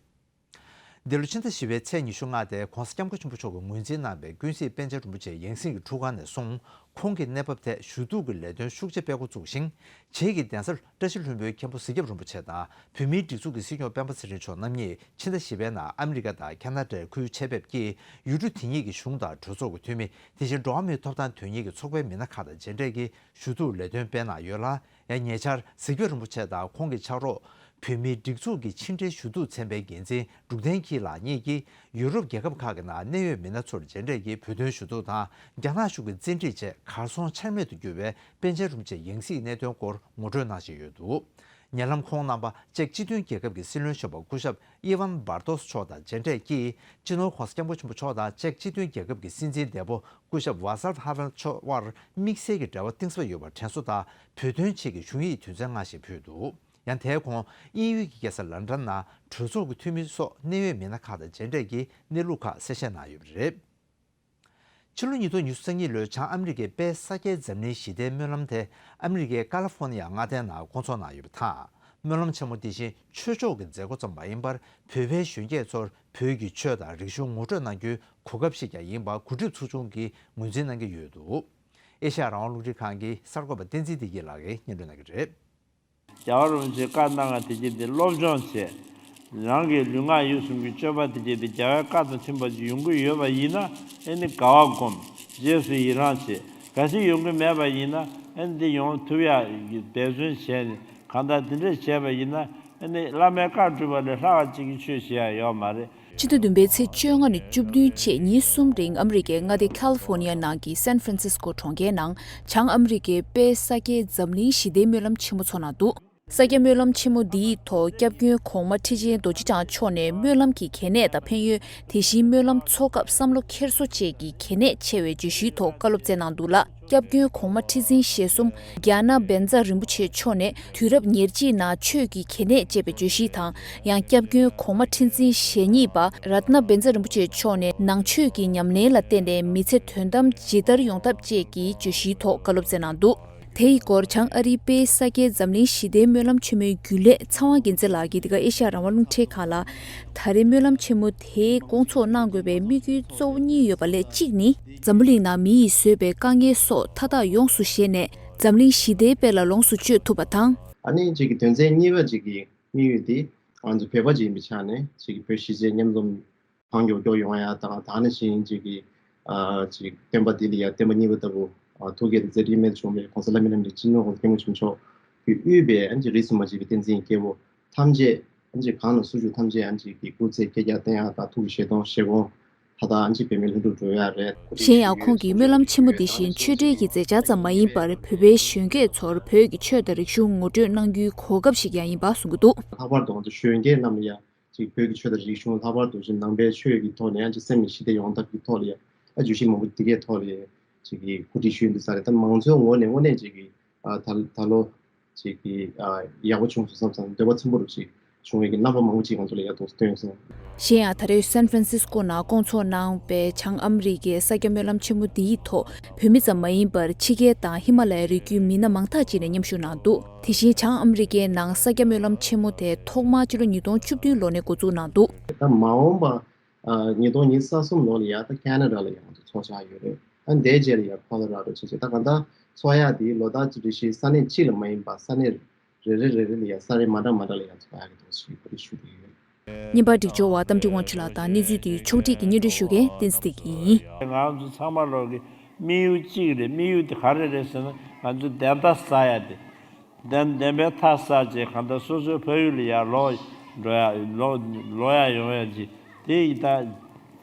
འདི་ལོ་ཕྱི་ཟླ་བཞི་པའི་ཚེས་ཉི་ཤུ་ལྔ་སྟེ་༧གོང་ས་༧སྐྱབས་མགོན་ཆེན་པོ་མཆོག་གིས་ངོས་འཛིན་གནང་བའི་ཀུན་གཟིགས་པཎ་ཆེན་རིན་པོ་ཆེ་ཡང་སྲིད་ཀྱི་ཁྲུས་ཁང་ནས་གསུངས། ཁོང་གིས་གནས་བབ་ཐད་ཞུ་གཏུག་གི་ལས་དོན་ཤུགས་ཆེ་སྤེལ་འགོ་བཙུགས་ཤིང་། རྗེས་ཀྱི་གདན་ས་བཀྲ་ཤིས་ལྷུན་པོའི་མཁན་པོ་གཟིགས་སྐྱབས་རིན་པོ་ཆེ་དང་བོད་མིའི་སྒྲིག་འཛུགས་ཀྱི་སྲིད་སྐྱོང་སྤེན་པ་ཚེ་རིང་མཆོག་རྣམ་གཉིས་ཕྱི་ཟླ་བཞི་པའི་ནང་ཨ་མི་རི་ཀ་དང་ཁ་ན་ཌའི་ཁུལ་ཆེད་ཕེབས་ཀྱིས་ཡུལ་གྲུ་དེ་གཉིས་ཀྱི་གཞུང་དང་གྲོས་ཚོགས་ཀྱི་འཐུས་མི། དེ་བཞིན་འགྲོ་བ་མིའི་ཐོབ་ཐང་དོན་གཉེར་གྱི་ཚོགས་པའི་མི་སྣ་ཁག་དང་མཇལ་འཕྲད་ཀྱིས་ཞུ་གཏུག་ལས་དོན་སྤེལ་གནང་ཡོད་ལ། ཡང་ཉེ་ཆར་གཟིགས་སྐྱབས་རིན་པོ་ཆེ་དང་ཁོང་གི་ཕྱག་རོགས་བོད་མིའི་སྒྲིག་འཛུགས་ཀྱི་ཕྱི་འབྲེལ་ཞུ་གཏུག་ཚན་པའི་འགན་འཛིན་འབྲུག་བསྟན་སྐྱིད་ལགས་གཉིས་ཀྱིས་ཡུ་རོབ་རྒྱལ་ཁབ་ཁག་གི་ནང་གནད་ཡོད་མི་སྣ་ཚོར་མཇལ་འཕྲད་ཀྱིས་བོད་དོན་ཞུ་གཏུག་དང་། རྒྱ་ནག་གཞུང་གི་བཙན་ཁྲིད་རྗེས་གར་སོང་ཆ་མེད་དུ་གྱུར་བའི་པཎ་ཆེན་རིན་པོ་ཆེ་ཡང་སྲིད་གནད་དོན་སྐོར་ངོ་སྤྲོད་གནང་བཞིན་ཡོད་འདུག་ཉེ་ལམ་ཁོང་རྣམ་པ་ཅེཀ་སྤྱི་མཐུན་རྒྱལ་ཁབ་ཀྱི་སྲིད་བློན་གཞོན་པ་སྐུ་ཞབས་ཨི་ཝན་བར་དོས་མཆོག་དང་མཇལ་འཕྲད་ཀྱིས། སྤྱི་ནོར་༧གོང་ས་༧སྐྱབས་མགོན་ཆེན་པོ་མཆོག་དང་ཅེཀ་སྤྱི་མཐུན་རྒྱལ་ཁབ་ཀྱི་སྲིད་འཛིན་འདས་པོ་སྐུ་ཞབས་ཝ་སལ་ཧ་ཝེལ་མཆོག་དབར་དམིགས་བསལ་གྱི་འབྲེལ་བ་གཏིང་ཟབ་ཡོད་པར་དྲན་གསོ་དང་། བོད་དོན་ཆེད་ཀྱི་བཞུགས་ཡིག་དོན་ཚན་ལྔ་ཞིག་ཕུལ་འདུག། ཡང་དེའི་གོང་དབྱིན་ཡུལ་གྱི་རྒྱལ་ས་ལན་ཀྲན་ནང་གྲོས་ཚོགས་ཀྱི་འཐུས་མི་སོགས་གནད་ཡོད་མི་སྣ་ཁག་དང་མཇལ་འཕྲད་ཀྱིས་གནས་ལུགས་ཁག་གསལ་བཤད་གནང་ཡོད་པ་རེད། ཕྱི་ལོ་ཉིས་སྟོང་ཉི་ཤུ་རྩ་གཉིས་ལོའི་བྱང་ཨ་མི་རི་ཀའི་དཔལ་ས་སྐྱའི་འཛམ་གླིང་ཞི་བདེའི་སྨོན་ལམ་དེ་ཨ་མི་རི་ཀའི་ཀ་ལི་ཧྥོ་ནི་ཡ་མངའ་སྡེའི་ནང་སྐོང་ཚོགས་གནང་ཡོད་པ་དང་། སྨོན་ལམ་ཆེན་མོ་དེ་བཞིན་ཆོས་ཕྱོགས་ཀྱི་མཛད་སྒོ་ཙམ་མ་ཡིན་པར། བོད་པའི་གཞོན་སྐྱེས་ཚོར་བོད་ཀྱི་ཆོས་དང་རིག་གཞུང་ངོ་སྤྲོད་གནང་རྒྱུའི་གོ་སྐབས་ཤིག་ཀྱང་ཡིན་པ་གོ་སྒྲིག་ཚོགས་ཆུང་གིས་ངོས་འཛིན་གནང་གི་ཡོད་འདུག། ཨེ་ཤ་ཡ་རང་དབང་རླུང་འཕྲིན་ཁང་གི་གསར་འགོད་པ་བསྟན་འཛིན་བདེ་སྐྱིད་ལགས་ཀྱིས་སྙན་སྒྲོན་གནང་གི་རེད། རྒྱལ་བ་རིན་པོ་ཆེས་བཀའ་གནང་བ་དེ་གྱིས་དེ་སློབ་སྦྱོང་བྱས། རང་གི་ལུས་ངག་ཡིད་གསུམ་གྱི་སྤྱོད་པ་དེ་གྱིས་དེ་རྒྱལ་བའི་བཀའ་དང་མཐུན་པ་ཅིག་ཡོང་གི་ཡོད་པ་ཡིན་ན། ཨེ་ནི་དགའ་བ་སྒོམ། རྗེས་སུ་ཡི་རང་བྱེད། གལ་སྲིད་ཡོང་གི་མེད་པ་ཡིན་ན། ཨེ་ནི་དེ་ཡོང་ཐུབ་ཡ་འབད་བརྩོན་བྱས་ནས་གང་ལྟར་དེ་འདྲས་བྱས་པ་ཡིན་ན། ཨེ་ནི་བླ་མའི་བཀའ་སྒྲུབ་པ་ལས་ལྷག་པ་ཅིག་གི་ཆོས་བྱེད་ཡ་ཡོད་མ་རེད། ཕྱི་ཟླ་བདུན་པའི་ཚེས་བཅོ་ལྔ་ནས་བཅུ་བདུན་བཅས་ཉིན་གསུམ་རིང་ཨ་མི་རི་ཀའི་མངའ་སྡེ་ཁ་ལི་ཧྥོ་ནི་ཡ་ནང་གི་སན་ཧྥ་རན་སིས་ཀོ་གྲོང་ཁྱེར་ནང་བྱང་ཨ་མི་རི་ཀའི་དཔལ་ས་སྐྱའི་འཛམ་གླིང་ཞི་བདེའི་སྨོན་ལམ་ཆེན་མོ་ཚོགས་གནང་འདུག། ས་སྐྱ་སྨོན་ལམ་ཆེན་མོ་འདིའི་ཐོག་སྐྱབས་མགོན་གོང་མ་ཁྲི་ཆེན་རྡོ་རྗེ་འཆང་མཆོག་ནས་སྨོན་ལམ་གྱི་གལ་གནད་དང་ཕན་ཡོན། དེ་བཞིན་སྨོན་ལམ་འཚོགས་སྐབས་བསམ་བློ་འཁྱེར་སོ་བཅས་ཀྱི་གལ་གནད་ཆེ་བའི་བརྗོད་གཞིའི་ཐོག་བཀའ་སློབ་སྩལ་གནང་འདུག་ལ། སྐྱབས་མགོན་གོང་མ་ཁྲི་འཛིན་ཞེ་གསུམ་རྒྱ་ནག་བཛྲ་རིན་པོ་ཆེ་མཆོག་ནས་དུས་རབས་ཉེར་གཅིག་ནང་ཆོས་ཀྱི་གལ་གནད་ཅེས་པའི་བརྗོད་གཞི་དང་། ཡང་སྐྱབས་མགོན་གོང་མ་ཁྲི་འཛིན་ཞེ་གཉིས་པ་རཏྣ་བཛྲ་རིན་པོ་ཆེ་མཆོག་ནས་ནང་ཆོས་ཀྱི་ཉམས་ལེན་ལ་བརྟེན་ནས་མི་ཚེ་དོན་ཐམ་ཇི་ལྟར་ཡོང་ཐབས་བཅས་ཀྱི་བརྗོད་གཞིའི་ཐོག་བཀའ་སློབ་སྩལ་གནང་འདུག། དེ་ཡི་སྐོར་བྱང་ཨ་རིའི་དཔལ་ས་སྐྱའི་འཛམ་གླིང་ཞི་བདེའི་སྨོན་ལམ་ཆེན་མོའི་རྒྱུན་ལས་ཚེ་དབང་རྒྱལ་མཚན་ལགས་ཀྱིས་འདི་ག་ཨེ་ཤ་ཡ་རང་དབང་རླུང་འཕྲིན་ཁང་ལ། ད་རེས་སྨོན་ལམ་ཆེན་མོ་དེའི་སྐོང་ཚོགས་གནང་དགོས་པའི་དམིགས་ཡུལ་གཙོ་བོ་གཉིས་ཡོད་པ་ལས་གཅིག་ནི། འཛམ་བུ་གླིང་ནང་མི་ཡིས་བཟོས་པའི་དཀའ་ངལ་སོགས་མཐའ་དག་ཡོངས་སུ་བཞེས་ནས། འཛམ་གླིང་ཞི་བདེའི་དཔལ་ལ་ལོངས་སུ་སྤྱོད་ཐུབ་པ་དང་། ཨ་ནི་གཅིག་གི་དོན་ཚན་གཉིས་པ་གཅིག་གི་དམིགས་ཡུལ་དེ་ང་ཚོ་བོད་པ་ཅིག་ཡིན་པའི་ཆ་ནས་གཅིག་གི་བོད་གཞིས་བྱེས་མཉམ་འཛོམས་གང་མགྱོགས་མགྱོགས་ཡོང་ཡ་དང་། ད་ནང་བཞིན་གཅིག་གི་ཨ་གཅིག་སྟོན་པ་ལྡི་ལི་ཡ་སྟོན་པ་གཉིས་པ་ལྟ་བུ་ཨ་ཐུགས་བསྐྱེད་དང་མཛད་འཕྲིན་རྨད་དུ་བྱུང་བའི་གོང་ས་ལྷ་མི་རྣམས་ཀྱི་སྤྱི་ནོར་གོང་ས་སྐྱབས་མགོན་ཆེན་པོ་མཆོག་གིས་དབུས་པའི་ཨ་གཅིག་རིས་སུ་མ་ཆད་པའི་བསྟན་འཛིན་སྐྱེས་བུ་ཐམས་ཅད་ཨ་གཅིག་གང་ལ་སུ་བཞུགས་ཐམས་ཅད་ཨ་གཅིག་གི་སྐུ་ཚེ་བསྐལ་བརྒྱར་བརྟན་ཡ་དང་། ཐུགས་ཀྱི་བཞེད་དོན་བཞེད་དགོངས་མཐའ་དག་ཨ་གཅིག་འབད་མེད་ལྷུན་གྲུབ་འགྲུབ་ཡ་རེད། གཞན་ཡང་ཁོང་གིས་སྨོན་ལམ་ཆེན་མོ་འདི་བཞིན་ཆོས་འབྲེལ་གྱི་མཛད་འཆར་ཙམ་མ་ཡིན་པར། བོད་པའི་གཞོན་སྐྱེས་ཚོར་བོད་ཀྱི་ཆོས་དང་རིག་གཞུང་ངོ་སྤྲོད་གནང་རྒྱུའི་གོ་སྐབས་ཤིག་ཀྱང་ཡིན་པ་གསུངས་ཀྱི་འདུག། ལྷག་པར་དུ་ང་ཚོ་གཞོན་སྐྱེས་རྣམས་ལ་ཡ་གཅིག་བོད་ཀྱི་ཆོས་དང་རིག་གཞུང་། ལྷག་པར་དུ་གཅིག་ནང་པའི་ཆོས་ཀྱི་ཐོག་ནས་ཡང་གཅིག་སེམས་ཀྱི་ཞི་བདེ་ཡོང་ཐབས་ཀྱི་ཐོག་ལ་ཡང་བརྗོད་གཞི་མང་པོ་འདི་གའི་ཐོག་ལ་ཡང་གཅིག་གི་གོ་སྒྲིག་ཞུས་འདུག་ས་རེད། ད་མང་ཚོགས་ངོས་ནས་དངོས་གནས་གཅིག་གི་ཨ་ད་ད་ལོ་གཅིག་གི་ཨ་ཡག་པོ་བྱུང་སོང་བསམ་བསམ། འདོད་པ་ཚིམ་པོ་རུ་གཅིག་བྱུང་བའི་གི་རྣམ་པ་མང་པོ་གཅིག་ང་ཚོ་ལ་ཡང་དུ་སྟོན་སོང་། གཞན་ཡང་ད་རེས་སན་ཧྥ་རན་སིས་ཀོ་ནང་བསྐོང་ཚོགས་གནང་བའི་བྱང་ཨ་མི་རི་ཀའི་ས་སྐྱ་སྨོན་ལམ་ཆེན་མོ་འདིའི་ཐོག་བོད་མི་ཙམ་མ་ཡིན་པར་ཕྱི་རྒྱལ་དང་ཧི་མ་ལ་ཡའི་རི་རྒྱུད་མི་སྣ་མང་དག་ཅིག་ནས་མཉམ་ཞུགས་གནང་འདུག། དེ་བཞིན་བྱང་ཨ་མི་རི་ཀའི་ནང་ས་སྐྱ་སྨོན་ལམ་ཆེན་མོ་དེ་ཐོག་མར་ཕྱི་ལོ་ཉིས་སྟོང་བཅུ་བདུན་ལོ་ནས་འགོ་འཛུགས་གནང་འདུག། ད་མ་འོངས་པ་ཨ་ཉིས་སྟོང་ཉི་ཤུ་རྩ་གསུམ་ལོ་ལ་ཡ་ད་ཁེ་ན་ཌ་ལ་ཡང་ཚོགས་བཞག་ཡོད་རེད། ཨ་དེའི་རྗེས་ལ་ཡ་ཁོ་ལོ་ར་ཌོ་བྱས་བྱས། ད་གང་ལྟར་ཚོགས་ཡག་དེ་ལོ་ལྟར་གྱི་སྒྲིག་གཞི་ས་གནས་གཅིག་ལ་མ་ཡིན་པ་ས་གནས་རེ་རེ་རེ་རེ་ལ་ཡང་ས་རིམ་མ་འདྲ་མ་འདྲ་ལ་ཡང་ཚོགས་ཡག་གི་འདུག་ཞེས་གོ་སྒྲིག་ཞུ་གི་ཡོད། བརྙན་པར་སྒྲིག་སྦྱོར་བ་རྟ་མགྲིན་དབང་ཕྱུག་ལགས་དང་། གནས་ཚུལ་དེའི་ཕྱོགས་སྒྲིག་གིས་སྙན་སྒྲོན་ཞུ་མཁན་བསྟན་འཛིན་བདེ་སྐྱིད་ཡིན། ང་ཚོ་ཚང་མ་ལོག་གི་དམིགས་ཡུལ་གཅིག་རེད། དམིགས་ཡུལ་དེ་ག་རེ་རེད་ཟེར་ན། ང་ཚོ་བདེན་མཐའ་གསལ་ཡ་དེ། བདེན་བདེན་པའི་མཐའ་གསལ་བྱས། གང་ལྟར་སོ་སོའི་ཕ་ཡུལ་ལ་ཡར་ལོག་འགྲོ་ཡ་ལོག་ལོག་ཡ་ཡོང་ཡ་ཅིག་དེ་ཡིན་ད།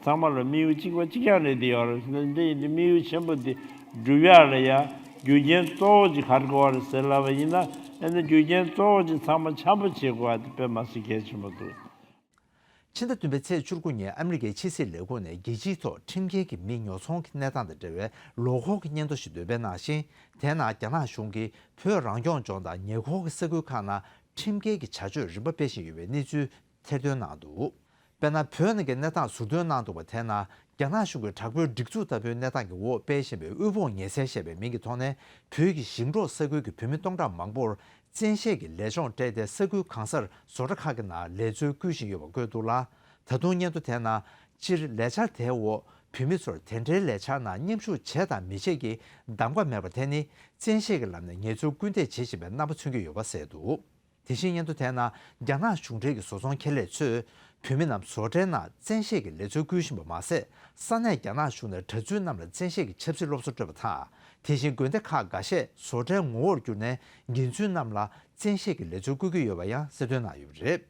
ཚང་མ་ལ་དམིགས་ཡུལ་གཅིག་པ་གཅིག་རྐྱང་རེད་དེ་ཡོད་རེད། འདི་ཡིན་དུས་དམིགས་ཡུལ་ཆེན་པོ་འདི་སྒྲུབ་ཡག་ལ་ཡང་རྒྱུ་རྐྱེན་གཙོ་བོ་གཅིག་ག་རེ་དགོས་པ་རེད་ཟེར་ལབ་པ་ཡིན་ན། ཨ་ནི་རྒྱུ་རྐྱེན་གཙོ་བོ་གཅིག་ཚང་མ་འཆམ་པོ་བྱེད་དགོས་པ་དེ་དཔེ་མ་སྲིད་གལ་ཆེན་པོ་འདུག། ཕྱི་ཟླ་བདུན་པའི་ཚེས་བཅུ་དགུ་ཉིན་ཨ་མི་རི་ཀའི་ཕྱི་སྲིད་ལས་ཁུངས་ནས་རྒྱལ་སྤྱིའི་ཐོག་ཁྲིམས་འགལ་གྱི་མི་ཉོ་ཚོང་གི་གནས་སྟངས་དང་འབྲེལ་བའི་ལོ་འཁོར་གྱི་སྙན་ཐོ་ཞིག་འདོན་སྤེལ་གནང་ཞིང་། དེའི་ནང་རྒྱ་ནག་གཞུང་གིས་བོད་རང་སྐྱོང་ལྗོངས་དང་ཉེ་འཁོར་གྱི་ས་ཁུལ་ཁག་ནང་ཁྲིམས་འགལ་གྱི་བྱ་སྤྱོད་རིམ་པ་སྤེལ་བཞིན་ཡོད་པའི་གནས་ཚུལ་ཐེར་འདོན་གནང་འདུག། དཔེར་ན། བོད་ནང་གི་གནས་སྟངས་ཟུར་འདོན་གནང་འདུག་པ་དེ་ནང་རྒྱ་ནག་གཞུང་གི་དྲག་པོའི་སྒྲིག་འཛུགས་ལྟ་བུའི་གནས་སྟངས་ཀྱི་འོག་སྤེལ་བཞིན་པའི་དབུལ་ཕོངས་ཉེན་སེལ་ཞེས་པའི་མིང་གི་ཐོག་ནས་བོད་ཀྱི་ཞིང་འབྲོག་ས་ཁུལ་གྱི་བོད་མི་སྟོང་ཕྲག་མང་པོར་བཙན་ཤེད་ཀྱིས་ལས་ལྗོངས་སྤྲད་དེ། ས་ཁུལ་གང་སར་བཟོ་གྲྭ་ཁག་གི་ནང་ལས་འཚོལ་བསྐུལ་བཞིན་ཡོད་པ་བཀོད་འདུག་ལ། ད་དུང་སྙན་ཐོ་དེའི་ནང་སྤྱིར་ལས་འཆར་དེའི་འོག་བོད་མི་ཚོར་དེ་འདྲའི་ལས་འཆར་ནང་མཉམ་ཞུགས་བྱེད་དང་མི་བྱེད་ཀྱི་གདམ་ག་མེད་པ་དེ་ནི། བཙན་ཤེད་ཀྱི་ལམ་ནས་ངལ་རྩོལ་སྐུལ་འདེད་བྱེད་བཞིན་པའི་རྣམ་པ་མཚོན་གྱི་ཡོད་པ་གསལ་འདུག། དེ་བཞིན་སྙན་ཐོ་དེའི་ནང་རྒྱ་ནག་གཞུང་འབྲེལ་གྱི་བཟོ་ཚོང་ཁེ་ལས་ཚོས་བོད་མི་རྣམས་བཟོ་གྲྭའི་ནང་བཙན་ཤེད་ཀྱིས་ལས་འཚོལ་བསྐུལ་བཞིན་པ་མ་ཟད། ས་གནས་རྒྱ་ནག་གཞུང་ནས་གྲྭ་བཙུན་རྣམས་ལ་བཙན་ཤེད་ཀྱིས་ཆབ་སྲིད་སློབ་གསོ་སྤྲོད་པ་དང་། དེ་བཞིན་དགོན་སྡེ་ཁག་འགའ་ཤས་བཟོ་གྲྭའི་ངོ་བོར་བསྒྱུར་ནས་འགན་འཛིན་རྣམས་ལ་བཙན་ཤེད་ཀྱིས་ལས་འཚོལ་བསྐུལ་གྱི་ཡོད་པ་ཡང་གསལ་སྟོན་གནང་ཡོད་པ་རེད།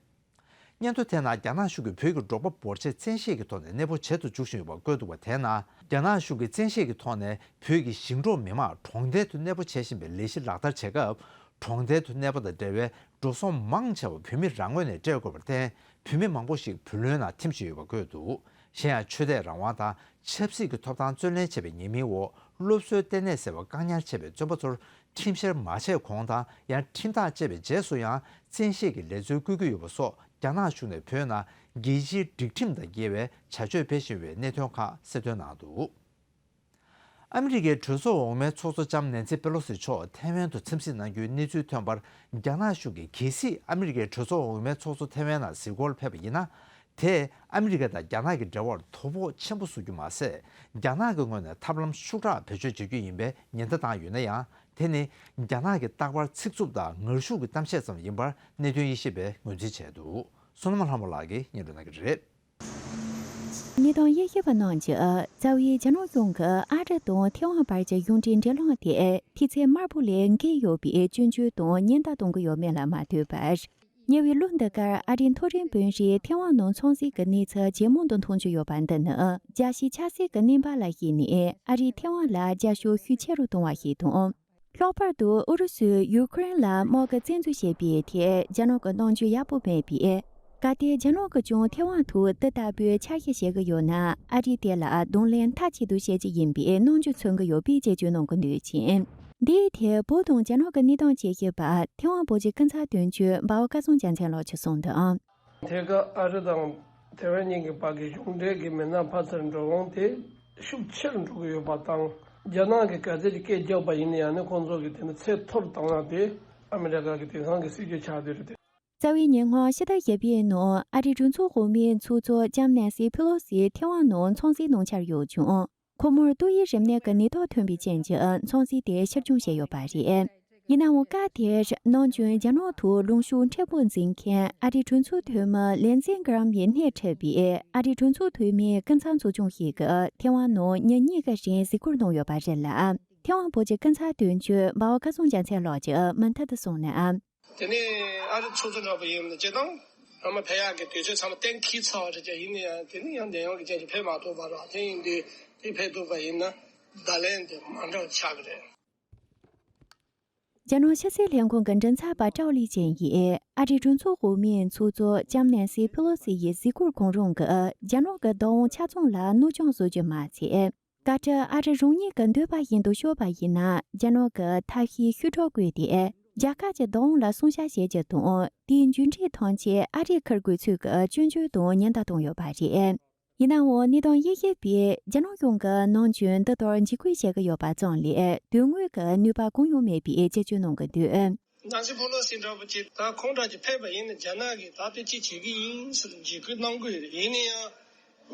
སྙན་ཐོ་དེ་ནང་རྒྱ་ནག་གཞུང་གིས་བོད་ཀྱི་འབྲོག་པ་འབོར་ཆེ་བཙན་ཤེད་ཀྱི་ཐོག་ནས་གནས་སྤོ་བྱེད་དུ་འཇུག་བཞིན་ཡོད་པ་བཀོད་འདུག་པ་དེའི་ནང་། རྒྱ་ནག་གཞུང་གིས་བཙན་ཤེད་ཀྱི་ཐོག་ནས་བོད་ཀྱི་ཞིང་འབྲོག་མི་མང་གྲོང་རྡལ་དུ་གནས་སྤོ་བྱེད་བཞིན་པའི་ལས་གཞི་ལག་བསྟར་བྱེད་སྐབས། གྲོང་རྡལ་དུ་གནས་པ་དང་འབྲེལ་བའི་འགྲོ་སོང་མང་ཆེ་བ་བོད་མི་རང་ངོས་ནས་སྤྲད་དགོས་པར་བརྟེན། བོད་མི་མང་པོ་ཞིག་བུ་ལོན་ནང་འཐིམ་བཞིན་ཡོད་པ་བཀོད་འདུག་གཞན་ཡང་ཆོས་དད་རང་དབང་དང་ཆབ་སྲིད་ཀྱི་ཐོབ་ཐང་བརྩོན་ལེན་བྱས་པའི་ཉེས་མིང་འོག་སློབ་གསོའི་ལྟེ་གནས་ཟེར་བ་བཀག་ཉར་བྱས་པའི་བཙོན་པ་ཚོར་ཁྲིམས་བཤེར་མ་བྱས་གོང་དང་ཡང་ཁྲིམས་ཐག་བཅད་པའི་རྗེས་སུ་ཡང་བཙན་ཤེད་ཀྱིས་ལས་འཛུལ་བསྐུལ་གྱི་ཡོད་པ་སོགས་རྒྱ་ནག་གཞུང་ནས་བོད་ནང་རྒྱལ་སྤྱིའི་སྒྲིག་ཁྲིམས་དང་འགལ་བའི་བྱ་སྤྱོད་སྤེལ་བཞིན་ཡོད་པའི་གནད་དོན་ཁག་གསལ་སྟོན་གནང་འདུག་ཨ་མི་རི་ཀའི་གྲོས་ཚོགས་འོག་མའི་ཚོགས་གཙོ་ལྕམ་ནན་སི་པེ་ལོ་སི་མཆོག་ཐའེ་ཝན་དུ་འཚམས་གཟིགས་གནང་རྒྱུའི་གནས་ཚུལ་ཐོན་པར། རྒྱ་ནག་གཞུང་གིས་གལ་སྲིད་ཨ་མི་རི་ཀའི་གྲོས་ཚོགས་འོག་མའི་ཚོགས་གཙོ་ཐའེ་ཝན་ནང་གཟིགས་སྐོར་ཕེབས་པ་ཡིན་ན། དེས་ཨ་མི་རི་ཀ་དང་རྒྱ་ནག་གི་འབྲེལ་བར་དོ་ཕོག་ཆེན་པོ་བཟོ་རྒྱུ་མ་ཟད། རྒྱ་ནག་གི་ངོས་ནས་ཐབས་ལམ་ཤུགས་དྲག་བེད་སྤྱོད་བྱེད་རྒྱུ་ཡིན་པའི་ཉེན་བརྡ་བཏང་ཡོད་ན་ཡང་། དེ་ནི་རྒྱ་ནག་གི་རྟག་པར་ཚིག་རྩུབ་དང་ངར་ཤུགས་ཀྱི་གཏམ་བཤད་ཙམ་ཡིན་པར་གནད་དོན་དབྱེ་ཞིབ་པས་ངོས་འཛིན་བྱས་འདུག་བསོད་ནམས་ལྷ་མོ་ལགས་ཀྱིས་སྙན་སྒྲོན་གནང་གི་རེད། ཉིས་སྟོང་ཉེར་བཞི་པ་ནང་གི་རྩ་བའི་རྒྱ་ནག་གཞུང་གིས་ཨ་རི་དང་ཐེ་ཝན་བར་གྱི་གཞུང་འབྲེལ་འབྲེལ་ལམ་དེ་མཐིལ་ཚད་དམར་པོ་ལས་བརྒལ་ཡོད་པའི་སྐྱོན་བརྗོད་དང་ཉེན་བརྡ་གཏོང་གི་ཡོད་མེད་ལ་མ་ལྟོས་པར། ཉེ་བའི་ལོ་འདི་གར་ཨ་རིའི་མཐོ་རིམ་དཔོན་རིགས་ཐེ་ཝན་ནང་འཚམས་གཟིགས་ཀྱི་གནས་ཚུལ་ཇེ་མང་དུ་གཏོང་རྒྱུ་ཡོད་པ་འདི་ནི་རྒྱལ་སྤྱིའི་ཆབ་སྲིད་ཀྱི་གནས་བབ་ལ་གཞིགས་ནས་ཨ་རིས་ཐེ་ཝན་ལ་རྒྱབ་སྐྱོར་ཤུགས་ཆེ་རུ་གཏོང་བ་ཞིག་དང་། ལྷག་པར་དུ་ཨུ་རུ་སུས་ཡུ་ཁུ་རེན་ལ་དམག་གི་བཙན་འཛུལ་བྱས་པའི་ཐད་རྒྱ་ནག་གི་སྣང་ཆུང་ཡག་པོ་མེད་པས། གལ་ཏེ་རྒྱ་ནག་གིས་ཀྱང་ཐེ་ཝན་ཐོག་འདི་ལྟ་བུའི་འཆར་གཞི་བཞེས་ཀྱི་ཡོད་ན། ཨ་རིས་དེ་ལ་གདོང་ལེན་མཐའ་གཅིག་ཏུ་བྱེད་ཀྱི་ཡིན་པའི་སྣང་ཆུང་མཚོན་གྱི་ཡོད་པའི་དཔྱད་བརྗོད་གནང་གི་འདུག་ཅིང་། འདིའི་ཐད་བོད་དང་རྒྱ་ནག་གི་གནས་སྟངས་དཔྱད་ཞིབ་པ་ཐེ་ཝན་བོད་ཀྱི་ཀུན་གསལ་དོན་གཅོད་འབའ་བ་སྐལ་བཟང་རྒྱལ་མཚན་ལགས་ཀྱིས་གསུངས་དོན། ཐད་ཀར་ཨ་རི་དང་ཐེ་ཝན་གཉིས་ཀྱི་བར་གྱི་གཞུང་འབྲེལ་གྱི་མི་སྣ་ཕར་ཚུར་འགྲོ་འོང་དེ་ཤུགས་ཆེ་རུ་འགྲོ་གི་ཡོད་པ་དང་། རྒྱ་ནག་གིས་ག་ཚད་ཀྱི་སྐད་རྒྱག་པ་ཡིན་ན་ཡང་ནི་ཁོང་ཚོ་གིས་དེ་ནི་ཚད་མཐོ་རུ་བཏང་ཡག་དེ་ཨ་མི་རི་ཀ་གི་དེང་སང་གི་སྲིད་ཇུས་ཆགས་བསྡད་རེད་དེ། རྩ་བའི་ཉིན་ཧོང་ཕྱི་ཟླ་བཞི་པའི་ནང་ཨ་རིའི་གྲོས་ཚོགས་འོག་མའི་ཚོགས་གཙོ་ལྕམ་ནན་སི་ཕི་ལོ་སི་ཐེ་ཝན་ནང་འཚམས་གཟིགས་གནང་འཆར་ཡོད་ཀྱང་། ཁོ་མོར་ཏོག་དབྱིབས་རིམས་ནད་ཀྱི་ནད་རྟགས་ཐོན་པའི་རྐྱེན་གྱིས་འཚམས་གཟིགས་དེ་ཕྱིར་འགྱངས་བྱས་ཡོད་པ་རེད། ཡིན་ནའང་སྐབས་དེར་ནམ་རྒྱུན་རྒྱ་ནག་ཐོག་ལངས་ཕྱོགས་མཁྲེགས་པོ་འཛིན་མཁན་ཨ་རིའི་གྲོས་ཚོགས་འཐུས་མི་ལིན་ཛེ་གྷི་རམ་ཡིས་སྣེ་ཁྲིད་པའི་ཨ་རིའི་གྲོས་ཚོགས་འཐུས་མིའི་ཀུན་གསལ་ཚོགས་ཆུང་ཞིག་གིས་ཐེ་ཝན་ནང་ཉིན་གཉིས་ཀྱི་རིང་གཟིགས་སྐོར་གནང་ཡོད་པ་རེད་ལ། ཐེ་ཝན་བོད་ཀྱི་ཀུན་གསལ་དོན་གཅོད་འབའ་བ་སྐལ་བཟང་རྒྱལ་མཚན་ལགས་ཀྱིས་མུ་མཐུད་དུ་གསུངས་ན། དེ་ནས་ཨ་རི་ཚོགས་གཙོ་འདྲ་པོ་ཡིན་ན་སྤྱིར་བཏང་སྔོན་མ་ཕེབས་ཡག་གི་དུས་ཚོད་ཚང་མ་གཏན་འཁེལ་ཚར་བ་རེད་ཀྱང་། ཡིན་ན་ཡང་དེ་ནས་ཡང་འདེམས་ཡོང་གི་རྐྱེན་གྱིས་ཕེབས་མ་ཐུབ་པ་རེད། དེ་ཡིན་དུས་དེ་ཕེབས་ཐུབ་པ་ཡིན་ན་བརྡ་ལན་དེ་མ་འདྲ་བ་ཆགས་ཀྱི་རེད། རྒྱ་ནག་ཕྱི་སྲིད་ལྷན་ཁང་གི་མགྲིན་ཚབ་པ་ཀྲའོ་ལི་ཅན་ཡིས་ཨ་རིའི་གྲོས་ཚོགས་འོག་མའི་ཚོགས་གཙོ་ལྕམ་ནན་སི་ཕི་ལོ་སི་ཡི་གཟིགས་སྐོར་གང་རུང་གིས་རྒྱ་ནག་གི་བདག་དབང་ཆ་ཚང་ལ་གནོད་སྐྱོན་བཟོ་རྒྱུ་མ་ཟད། བཀའ་ཁྲི་ཨ་རི་རང་ཉིད་ཀྱི་འདོད་པ་བཞིན་དུ་ཤོར་བ་ཡིན་ན། རྒྱ་ནག་གི་ཐབས་ཤེས་ཤུགས་དྲག་བཀོལ་ཏེ་རྒྱལ་ཁབ་ཀྱི་བདག་དབང་ལ་སྲུང་བྱ་བྱེད་རྒྱུ་དང་། དེའི་མཇུག་འབྲས་ཐམས་ཅད་ཨ་རིས་འཁུར་དགོས་ཚུལ་གྱི་སྐྱོན་བརྗོད་དང་ཉེན་བརྡ་བཏང་ཡོད་པ་རེད། ཡིན་ནའང་། གནས་སྟངས་དབྱེ་ཞིབ་པས་རྒྱ་ནག་གཞུང་གིས་ནམ་རྒྱུན་འདི་ལྟར་འཇིགས་སྐུལ་བྱེད་ཀྱི་ཡོད་པ་ཙམ་ལས་དོན་དངོས་ཀྱི་ནུས་པ་གང་ཡང་མེད་པའི་དཔྱད་བརྗོད་གནང་གི་འདུག་ནན་སི་ཕེ་ལོ་སི་འདྲ་པོ་ཅིག་ད་ཁོང་འདྲ་ཅིག་ཕེབས་པ་ཡིན་ན་རྒྱ་ནག་གིས་ད་དེ་ཅི་བྱེད་ཀྱི་ཡིན་ཟེར་འཇིགས་སྐུལ་གནང་གི་ཡོད་རེད། ཡིན་ན་ཡང་།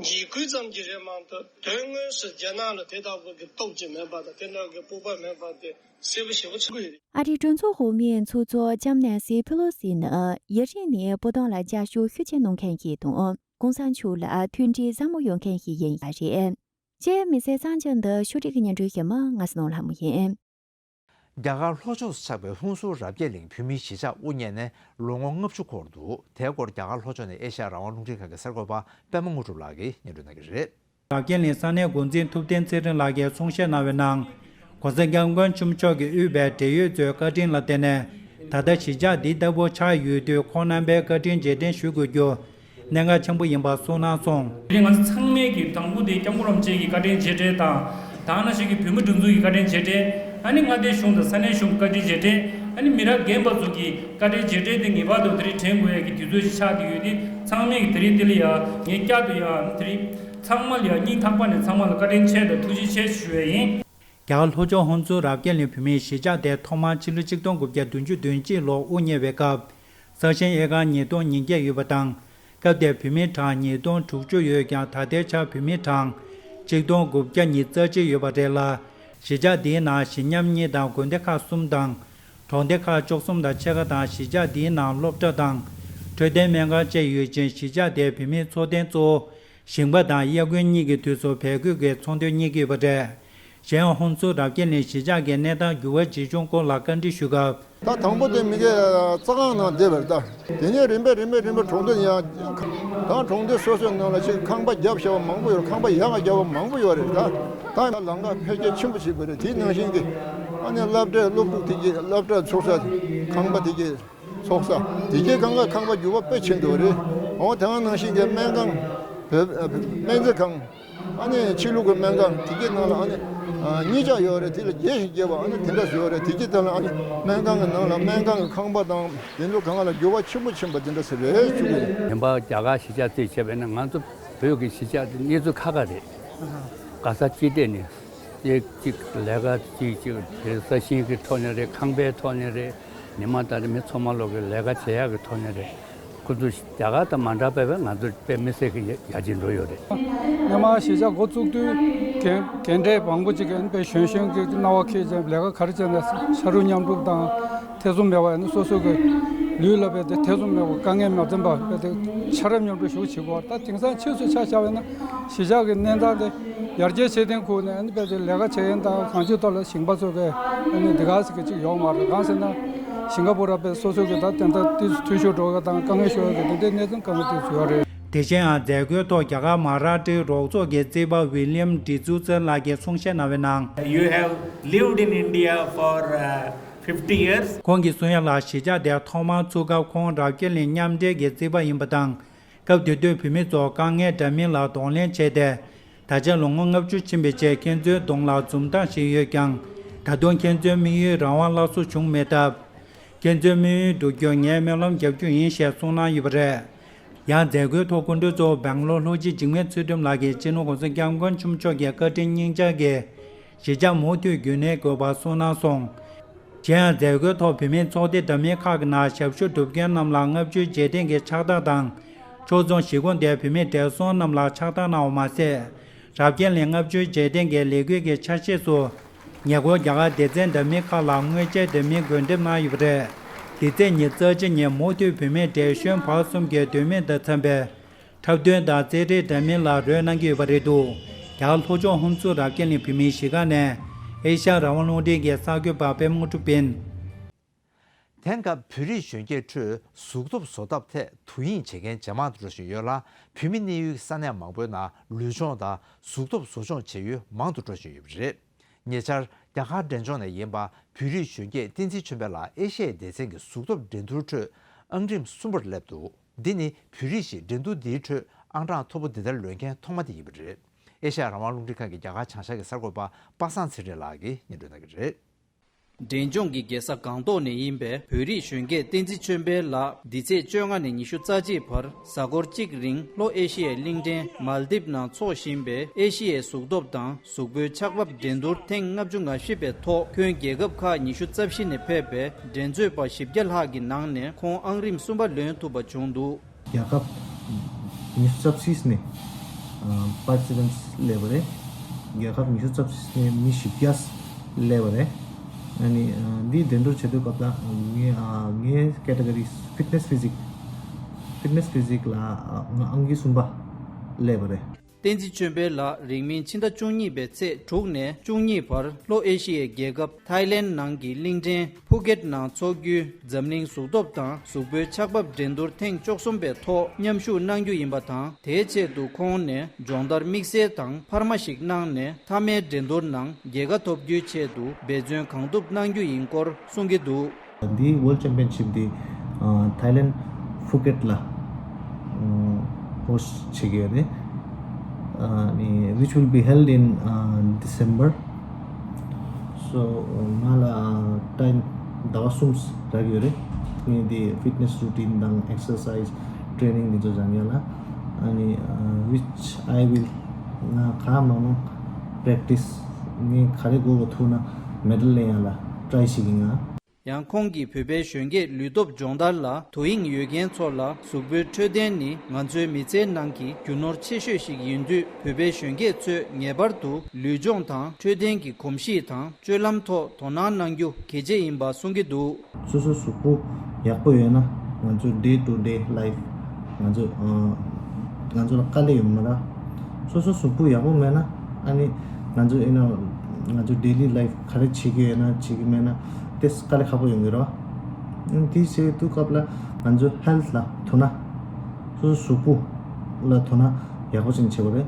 འཇིགས་སྐུལ་ཙམ་གྱིས་རེད་མ་གཏོགས་དོན་དངོས་སུ་རྒྱ་ནག་ལ་དེ་ལྟ་བུ་གི་སྟོབས་ཀྱི་མེད་པ་དང་དེ་འདྲ་གི་སྤོབས་པ་མེད་པ་དེ་གསལ་པོ་ཞེ་པོ་ཆགས་ཀྱི་ཡོད་རེད། ཨ་རིའི་གྲོས་ཚོགས་འོག་མའི་ཚོགས་གཙོ་ལྕམ་ནན་སི་ཕེ་ལོ་སི་ནི་ཡུན་རིང་ནས་བོད་དོན་ལ་རྒྱབ་སྐྱོར་ཤུགས་ཆེ་གནང་མཁན་ཞིག་དང་། གོང་ས་མཆོག་ལ་མཐུན་སྒྲིལ་ཟབ་མོ་ཡོད་མཁན་ཞིག་ཡིན་པ་རེད། ཅེས་མི་ཚེ་གསར་འགྱུར་འདི་ཕྱོགས་སྒྲིག་གི་སྙན་སྒྲོན་ཞུ་མི་ང་སྣང་ལྷ་མོ་ཡིན། རྒྱ་གར་ལྷོ་ཕྱོགས་སུ་ཆགས་པའི་ཧུན་སུར་རབ་རྒྱས་གླིང་བོད་མིའི་གཞིས་ཆགས་དབུ་བརྙེས་ནས་ལོ་ངོ་ལྔ་བཅུ་འཁོར་འདུག་དེའི་སྐོར་རྒྱ་གར་ལྷོ་ཕྱོགས་ནས་ཨེ་ཤ་ཡ་རང་དབང་རླུང་འཕྲིན་ཁང་གི་གསར་འགོད་པ་པད་མ་དངོས་གྲུབ་ལགས་ཀྱིས་སྙན་སྒྲོན་གནང་གི་རེད། རབ་རྒྱས་གླིང་ས་གནས་འགོ་འཛིན་ཐུབ་བསྟན་ཚེ་རིང་ལགས་ཀྱིས་གསུང་བཤད་གནང་བའི་ནང་། ༸གོང་ས་༸སྐྱབས་མགོན་ཆེན་པོ་མཆོག་གིས་དབུས་པའི་འབྲེལ་ཡོད་ཚོའི་བཀའ་དྲིན་ལ་བརྟེན་ནས། ད་ལྟ་གཞིས་ཆགས་འདི་ལྟ་བུ་ཆགས་ཡོད་དུས་ཁོང་རྣམ་པའི་བཀའ་དྲིན་རྗེས་དྲན་ཞུ་དགོས་རྒྱུ། གནད་འགག་ཆེན་པོ་ཡིན་པ་གསུངས་གནང་སོང་། དེ་རིང་ང་ཚོ་ཚང་མས་ཀྱི་དང་པོ་དེ་སྐྱབས་མགོན་རིན་པོ་ཆེ་གི་བཀའ་དྲིན་རྗེས་དྲན་དང་། དེ་ནང་བཞིན་གྱི་བོད་མི་སྒྲིག་འཛུགས་ཀྱི་བཀའ་དྲིན་རྗེས་དྲན། ཨ་ནི་མངའ་སྡེ་གཞུང་དང་ས་གནས་གཞུང་བཀའ་དྲིན་རྗེས་དྲན། ཨ་ནི་མི་རབས་རྒན་པ་ཚོ་གི་བཀའ་དྲིན་རྗེས་དྲན་དེ་ངེས་པར་དུ་དེ་རིང་དྲན་དགོས་ཡ་གི་དུས་ཚོད་ཅིག་ཆགས་བསྡད་ཡོད་དེ། ཚང་མས་ཀྱི་དེ་རིང་དེ་ལ་ཡ་ངས་བསྐྱར་དུ་ཡ་དེ་རིང་ཚང་མ་ལ་ཡ་སྙིང་ཐག་པ་ནས་ཚང་མ་ལ་བཀའ་དྲིན་ཆེ་དང་ཐུགས་རྗེ་ཆེ་ཞུ་ཡ་ཡིན། རྒྱ་གར་ལྷོ་ཕྱོགས་ཧུན་སུར་རབ་རྒྱས་གླིང་བོད་མིའི་གཞིས་ཆགས་དེ་ཐོག་མར་ཕྱི་ལོ་ཆིག་སྟོང་དགུ་བརྒྱ་བདུན་ཅུ་དོན་གཅིག་ལོར་དབུ་བརྙེས་པའི་སྐབས། ས་ཞིང་ཨེ་ཀར་ཉིས་སྟོང་ཉིས་བརྒྱ་ཡོད་པ་དང་། སྐབས་དེར་བོད་མིའི་གྲངས་ཉིས་སྟོང་དྲུག་ཅུ་ཡོད་ཀྱང་། ད་ལྟའི་ཆར་བོད་མིའི་གྲངས་ཆིག་སྟོང་དགུ་བརྒྱ་ཉི་ཤུ་རྩ་གཅིག་ཡོད་པ་རེད་ལ། གཞིས་ཆགས་འདིའི་ནང་གཞིས་མཉམ་གཉིས་དང་དགོན་སྡེ་ཁག་གསུམ་དང་། གྲོང་སྡེ་ཁག་བཅུ་གསུམ་དང་ཕྱེད་ཀ་དང་། གཞིས་ཆགས་འདིའི་ནང་སློབ་གྲྭ་དང་འཕྲོད་བསྟེན་སྨན་ཁང་བཅས་ཡོད་ཅིང་། གཞིས་ཆགས་དེའི་བོད་མིའི་འཚོ་རྟེན་གཙོ་བོ། ཞིང་པ་དང་དབྱར་དགུན་གཉིས་ཀྱི་དུས་སུ་བལ་གོས་ཀྱི་ཚོང་དོན་གཉེར་གྱི་ཡོད་པ་རེད། གཞན་ཡང་ཧུན་སུར་རབ་རྒྱས་གླིང་གཞིས་ཆགས་ཀྱི་གནས་སྟངས་འགྱུར་བ་ཇི་བྱུང་སྐོར་ལ་བཀའ་འདྲི་ཞུས་སྐབས། ད་དང་པོ་དེ་མི་གེ་རྩྭ་ཁང་ནང་བསྡད་པ་རེད་ད། དེ་ནས་རིམ་པས་རིམ་པས་རིམ་པས་གྲོང་སྡེ་ཡང་ད་གྲོང་སྡེ་སོ་སོའི་ནང་ལ་ཅིག་ཁང་པ་བརྒྱབ་བཞག་པ་མང་པོ་ཡོད་རེད། ཁང་པ་ཡག་ག་བརྒྱབ་པ་མང་པོ་ཡོད་རེད་ད། ད་ལམ་ཁ་འཕེལ་རྒྱས་ཆེན་པོ་ཞིག་དགོས་རེད། དེ་ནང་བཞིན་གྱི་ ཨ་ནི་སློབ་གྲྭའི་སློབ་ཕྲུག་དེ་གའི་སློབ་གྲྭ་ཚུགས་ས་ཁང་པ་དེ་གའི་ཚོགས་ས་དེ་གའི་སྒང་ལ་ཁང་པ་འགྱུར་བ་དཔེ་ཕྱིན་འདུག་རེད། འོ་དེ་སྔ་ནང་བཞིན་གྱི་སྨན་ཁང་བོད་སྨན་རྩིས་ཁང་། ཨ་ནི་ཕྱི་ལུགས་ཀྱི་སྨན་ཁང་དེ་གའི་ནང་ལ་ཨ་ནི་ཨ་གཉིས་ཆ་ཡོད་རེད། དེ་ལ་བརྒྱད་བཞི་བརྒྱབ་པ་ཨ་ནི་དེ་འདྲ་ཡོད་རེད། དེ་གའི་ཐད་ལ་ཨ་ནི་སྨན་ཁང་གི་ནང་ལ་སྨན་ཁང་གི་ཁང་པ་དང་དེ་ཚོ་སྒང་ལ་འགྱུར་བ་ཆེན་པོ་ཕྱིན་པ་དེ་འདྲ་ཞིག་རེད་ཞུ་གི་རེད། ཡིན་པ་རྒྱ་གར་གཞིས་ཆགས་རྩིས་བྱས་པས་ན་ང་ཚོ་བོད་ཀྱི་གཞིས་ཆགས་དེ་གནས་ཚུལ་ཁག་ཁག་རེད། ག་ས་ཅི་ཐད་ནས་དེ་གཅིག་ལས་ཀ་གཅིག་གཅིག་དེ་ས་ཞིང་གི་ཐོག་ནས་རེད། ཁང་པའི་ཐོག་ནས་རེད། ཉི་མ་ད་རེས་མི་ཚང་མ་ལོག་གི་ལས་ཀ་བྱེད་ཡག་གི་ཐོག་ནས་རེད། ཁོ་ཚོ་རྒྱ་གར་དང་མ་འདྲ་བས་ང་ཚོ་དཔེ་མི་སྲིད་ཀྱི་ཡ་ཡར་རྒྱས་འགྲོ་ཡོད་རེད། སྔོན་མ་གཞིས་ཆགས་འགོ་བཙུགས་དུས་རྒན་རྒན་གྲས་མང་པོ་ཅིག་གིས་དཔེ་གཞོན་གཞོན་གྱི་སྣང་བ་འཁྱེར་ཅིང་ལས་ཀ་ག་རེ་བྱས་ན་ཕྱི་རུ་མཉམ་རུབ་དང་ཐེ་ཚོམ་མེད་པ་ཡིན་ན་སོ་སོ་གི་ལུས་ལ་དཔེ་དེ་ཐེ་ཚོམ་མེད་པ་དཀའ་ངལ་མ་འཛེམས་པ་དཔེ་དེ་ཕྱི་རབས་མཉམ་དུ་ཞུགས་བྱེད་དགོས། ད་དེང་སང་ཕྱིས་སུ་ཆ་བཞག་པ་ཡིན་ན་གཞིས་ཆགས་ཀྱི་གནས་སྟངས་དེ་ཡར་རྒྱས་ཆེ་ལྡན་ཁུལ་ནས་ཨ་ནི་དཔེ་དེ་ལས་ཀ་བྱེད་མཁན་དང་གང་ཅིའི་ཐོག་ལ་ཞིང་པ་ཚོ་གས་ཨ་ནི་འདི་ག་ཟེར་གི་ཅིག་ཡོང་མ་རེད། གང་ཟེར་ན་ཤིང་ག་པུར་ར་དཔེ་སོ་སོ་གི་ད་དེ་འདྲ་ཏིས་འཐུས་ཤོར་འགྲོ་གི་དང་དཀའ་ངལ་ཤོར་གི་དེ་འདྲའི་གནས་ཚུལ་དཀའ་ངལ་ཏིས་ཡོད་རེད། དེ་བཞིན་ཡང་མཛད་སྒོའི་ཐོག་རྒྱ་གར་མ་ཧཱ་རཱ་ཊའི་རོགས་ཚོགས་ཀྱི་རྩིས་པ་ཝི་ལི་ཡམ་ཌི་ཛུ་ཙེ་ལགས་ཀྱིས་གསུང་བཤད་གནང་བའི་ནང་། You have lived in India for uh, fifty years. ཁོང་གིས་གསུང་ཡ་ལ་གཞིས་ཆགས་དེར་ཐོག་མར་ཚུགས་སྐབས་ཁོང་རབ་རྒྱས་གླིང་མཉམ་འབྲེལ་གྱི་རྩིས་པ་ཡིན་པ་དང་། སྐབས་དེ་དུས་བུད་མེད་ཚོ་དཀའ་ངལ་འདྲ་མིན་ལ་གདོང་ལེན་བྱས་ཏེ། ད་ཆ་ལོ་ངོ་ལྔ་བཅུ་ཕྱིན་པའི་རྗེས་ཁྱེད་ཚོའི་གདོང་ལ་འཛུམ་མདངས་ཤིག་ཡོད་ཀྱང་། ད་དུང་ཁྱེད་ཚོའི་དམིགས་ཡུལ་རང་དབང་སླར་གསོ་བྱུང་མེད་སྟབས། ཁྱེད་ཚོའི་དམིགས་ཡུལ་བསྒྲུབ་རྒྱུར་ངས་སྨོན་ལམ་རྒྱག་རྒྱུ་ཡིན་ཞེས་གསུངས་གནང་ཡོད་པ་རེད། ཡང་མཛད་སྒོའི་ཐོག་སྐུ་མགྲོན་གཙོ་བོ་སྦེང་ལོར་ལྷོ་སྤྱི་འཇིགས་མེད་ཚུལ་ཁྲིམས་ལགས་ཀྱིས་སྤྱི་ནོར་༸གོང་ས་༸སྐྱབས་མགོན་ཆེན་པོ་མཆོག་གི་བཀའ་དྲིན་སྙིང་བཅངས་ཀྱིས་གཞིས་ཆགས་མུ་མཐུད་རྒྱུན་གནས་དགོས་པ་གསུངས་གནང་སོང་། གཞན་ཡང་མཛད་སྒོའི་ཐོག་བུད་མེད་ཚོགས་སྡེ་འདྲ་མིན་ཁག་གི་ནང་ཞབས་ཞུ་སྒྲུབ་མཁན་རྣམས་ལ་ལྔ་བཅུའི་རྗེས་དྲན་གྱི་ཕྱག་རྟགས་དང་། ཕྱོགས་མཚུངས་གཞིས་ཁོངས་དེའི་བུད་མེད་བགྲེས་སོང་རྣམས་ལ་ཕྱག་རྟགས་གནང་བ་མ་ཟད། རབ་རྒྱས་གླིང་ལྔ་བཅུའི་རྗེས་དྲན་གྱི་ལས་འགུལ་གྱི་ཆ་ཤས་སུ། ཉེ་འཁོར་རྒྱ་གར་སྡེ་ཚན་འདྲ་མིན་ཁག་ལ་དངོས་ཆས་འདྲ་མིན་བགོ་འགྲེམས་གནང་ཡོད་པ་རེད། འདི་ཚེས་ཉི་ཤུ་རྩ་གཅིག་ཉིན་མུ་མཐུད་བུད་མེད་བགྲེས་གཞོན་བར་གསུམ་གྱི་དོན་མེད་དང་འཚམ་པའི་འཁྲབ་སྟོན་དང་རྩེད་རིགས་འདྲ་མིན་ལ་རོལ་གནང་གི་ཡོད་པ་རེད་འདུག་རྒྱ་གར་ལྷོ་ཕྱོགས་ཧུན་སུར་རབ་རྒྱས་གླིང་བོད་མིའི་གཞིས་ཁང་ནས་ཨེ་ཤ་ཡ་རང་དབང་རླུང་འཕྲིན་གྱི་གསར་འགོད་པ་པད་མ་དངོས་གྲུབ་ཡིན། དེང་སྐབས་བོད་རིགས་གཞོན་སྐྱེས་ཁྲོད་གཟུགས་སྟོབས་བཟོ་ཐབས་ཐད་དོ་དབྱིངས་བྱེད་མཁན་ཇེ་མང་དུ་འགྲོ་བཞིན་ཡོད་ལ། བོད་མི་གནས་ཡུལ་གྱི་ས་གནས་མང་པོའི་ནང་ལུས་སྦྱོང་དང་གཟུགས་སྟོབས་བཟོ་སྦྱོང་བྱེད་ཡུལ་མང་དུ་འགྲོ་བཞིན་ཡོད་པ་རེད། ཉེ་ཆར་རྒྱ་གར་འབྲས་ལྗོངས་ནས་ཡིན་པ་བོད་རིགས་གཞོན་སྐྱེས་བསྟན་འཛིན་ཆོས་འཕེལ་ལགས་ཨེ་ཤ་ཡའི་སྡེ་ཚན་གྱི་གཟུགས་སྟོབས་འགྲན་བསྡུར་ཁྲོད་ཨང་རིམ་གསུམ་པར་སླེབས་འདུག་འདི་ནི་བོད་རིགས་ཤིག་འགྲན་བསྡུར་འདིའི་ཁྲོད་ཨང་གྲངས་མཐོ་པོ་འདི་ལྟར་ལོན་མཁན་ཐོག་མ་དེ་ཡིན་པ་རེད། ཨེ་ཤ་ཡ་རང་དབང་རླུང་འཕྲིན་ཁང་གི་རྒྱ་གར་བྱང་ཤར་གྱི་གསར་འགོད་པ་པ་སངས་ཚེ་རིང་ལགས་ཀྱིས་སྙན་སྒྲོན་གནང་གི་རེད། འབྲས་ལྗོངས་ཀྱི་རྒྱལ་ས་སྒང་ཏོག་ནས་ཡིན་པའི་བོད་རིགས་གཞོན་སྐྱེས་བསྟན་འཛིན་ཆོས་འཕེལ་ལགས་འདི་ཚེས་བཅོ་ལྔ་ནས་ཉི་ཤུ་རྩ་གཅིག་བར་གཟའ་འཁོར་གཅིག་རིང་ལྷོ་ཨེ་ཤི་ཡའི་གླིང་ཕྲན་མལ་དིབ་ནང་འཚོགས་བཞིན་པའི་ཨེ་ཤི་ཡའི་གཟུགས་སྟོབས་དང་གཟུགས་པོའི་ཆགས་བབ་འགྲན་བསྡུར་ཐེངས་ལྔ་བཅུ་ང་བཞི་པའི་ཐོག་ཁྱོན་རྒྱལ་ཁབ་ཁག་ཉི་ཤུ་རྩ་བཞི་ནས་ཕེབས་པའི་འགྲན་རྩོད་པ་བཞི་བརྒྱ་ལྷག་གི་ནང་ནས་ཁོང་ཨང་རིམ་གསུམ་པ་ལོན་ཐུབ་པ་བྱུང་འདུག་རྒྱལ་ཁབ་ཉི་ཤུ་རྩ་བཞི་ནས་པར་ཊི་སི་པེནཊ་སླེབས་པ་རེད། རྒྱལ་ཁབ་ཉི་ཤུ་རྩ་བཞི་ནས་མི་བཞི་བརྒྱ་སླེབས་པ་རེད། ཨ་ནི་འདི་འགྲན་བསྡུར་བྱེད་དུས་སྐབས་ལ་ངའི་ངའི་ཀེ་ཊ་གོ་རི་ཕིཊ་ནེས་ཕི་ཟིག་ཕིཊ་ནེས་ཕི་ཟིག་ལ་ང་ཨང་ཀི་གསུམ་པ་སླེབས་པ་རེད། བསྟན་འཛིན་ཆོས་འཕེལ་ལགས་རིང་མིན་ཕྱི་ཟླ་བཅུ་གཉིས་པའི་ཚེས་དྲུག་ནས་བཅུ་གཉིས་བར་ལྷོ་ཨེ་ཤི་ཡའི་རྒྱལ་ཁབ་ཐའི་ལེན་ནང་གི་གླིང་ཕྲན་ཕུ་ཀེད་ནང་འཚོགས་རྒྱུའི་འཛམ་གླིང་གཟུགས་སྟོབས་དང་གཟུགས་པོའི་ཆགས་བབ་འགྲན་བསྡུར་ཐེངས་བཅུ་གསུམ་པའི་ཐོག་མཉམ་ཞུགས་གནང་རྒྱུ་ཡིན་པ་དང་། དེའི་ཆེད་དུ་ཁོང་ནས་སྦྱོང་བརྡར་དམིགས་བསལ་དང་འཕར་མ་ཞིག་གནང་ནས་མཐའ་མའི་འགྲན་བསྡུར་ནང་རྒྱལ་ཁ་ཐོབ་རྒྱུའི་ཆེད་དུ་འབད་བརྩོན་གང་ཐུབ་གནང་རྒྱུ་ཡིན་སྐོར་གསུང་གི་འདུག་འདི་World Championship འདི་ཐའི་ལེན་ཕུ་ཀེད་ལ་ཧོ་སི་ཊི་བྱེད་ཀྱི་ཡོད་རེད། ཨ་ནི་which will be held in December. So ང་ལ་ཊའིམ་ཟླ་བ་གསུམ་རག་ཡོད་རེད། ངས་འདི་ཕིཊ་ནེས་རུ་ཊིན་དང་ཨེག་སར་སའིཛ་ཊེ་ནིང་འདི་ཚོ་སྦྱང་ཡ་ལ། ཨ་ནི་which I will ང་ག་མང་མང་པེ་རེག་ཊི་སི་ངས་ག་རེ་དགོས་པ་ཐུག་ན་མེ་ཌལ་ལེན་ཡ་ལ་ཊྲའི་བྱེད་ཀྱི་ང་། ཡང་ཁོང་གིས་བོད་པའི་གཞོན་སྐྱེས་ལུས་སྟོབས་སྦྱོང་བརྡར་ལ་དོ་དབྱིངས་ཡོད་མཁན་ཚོ་ལ་གཟུགས་པོའི་འཕྲོད་བསྟེན་ནི་ང་ཚོའི་མི་ཚེའི་ནང་གི་རྒྱུ་ནོར་ཆེ་ཤོས་ཤིག་ཡིན་དུས། བོད་པའི་གཞོན་སྐྱེས་ཚོས་ངེས་པར་དུ་ལུས་སྦྱོང་དང་འཕྲོད་བསྟེན་གྱི་གོམས་གཤིས་དང་སྤྱོད་ལམ་ཐོག་དོ་སྣང་གནང་རྒྱུ་གལ་ཆེ་ཡིན་པ་གསུང་གི་འདུག་སོ་སོ་གཟུགས་པོ་ཡག་པོ་ཡོད་ན་ང་ཚོ་day to day life ང་ཚོ་ང་ཚོ་ལ་དཀའ་ལས་ཡོད་མ་རེད། སོ་སོ་གཟུགས་པོ་ཡག་པོ་མེད་ན་ཨ་ནི་ང་ཚོ་ཨེ་ནོ་ང་ཚོ་daily life ག་རེ་བྱེད་ཀྱི་ཡོད་ན་བྱེད་ཀྱི་མེད་ན་དེ་དཀའ་ལས་ཁག་པོ་ཡོང་གི་རེད་བ། དེ་བྱེད་དུས་སྐབས་ལ་ང་ཚོ་ཧེལ་ཐི་ལ་དོ་སྣང་སོ་སོ་གཟུགས་པོ་ལ་དོ་སྣང་ཡག་པོ་ཞིག་བྱེད་དགོས་རེད།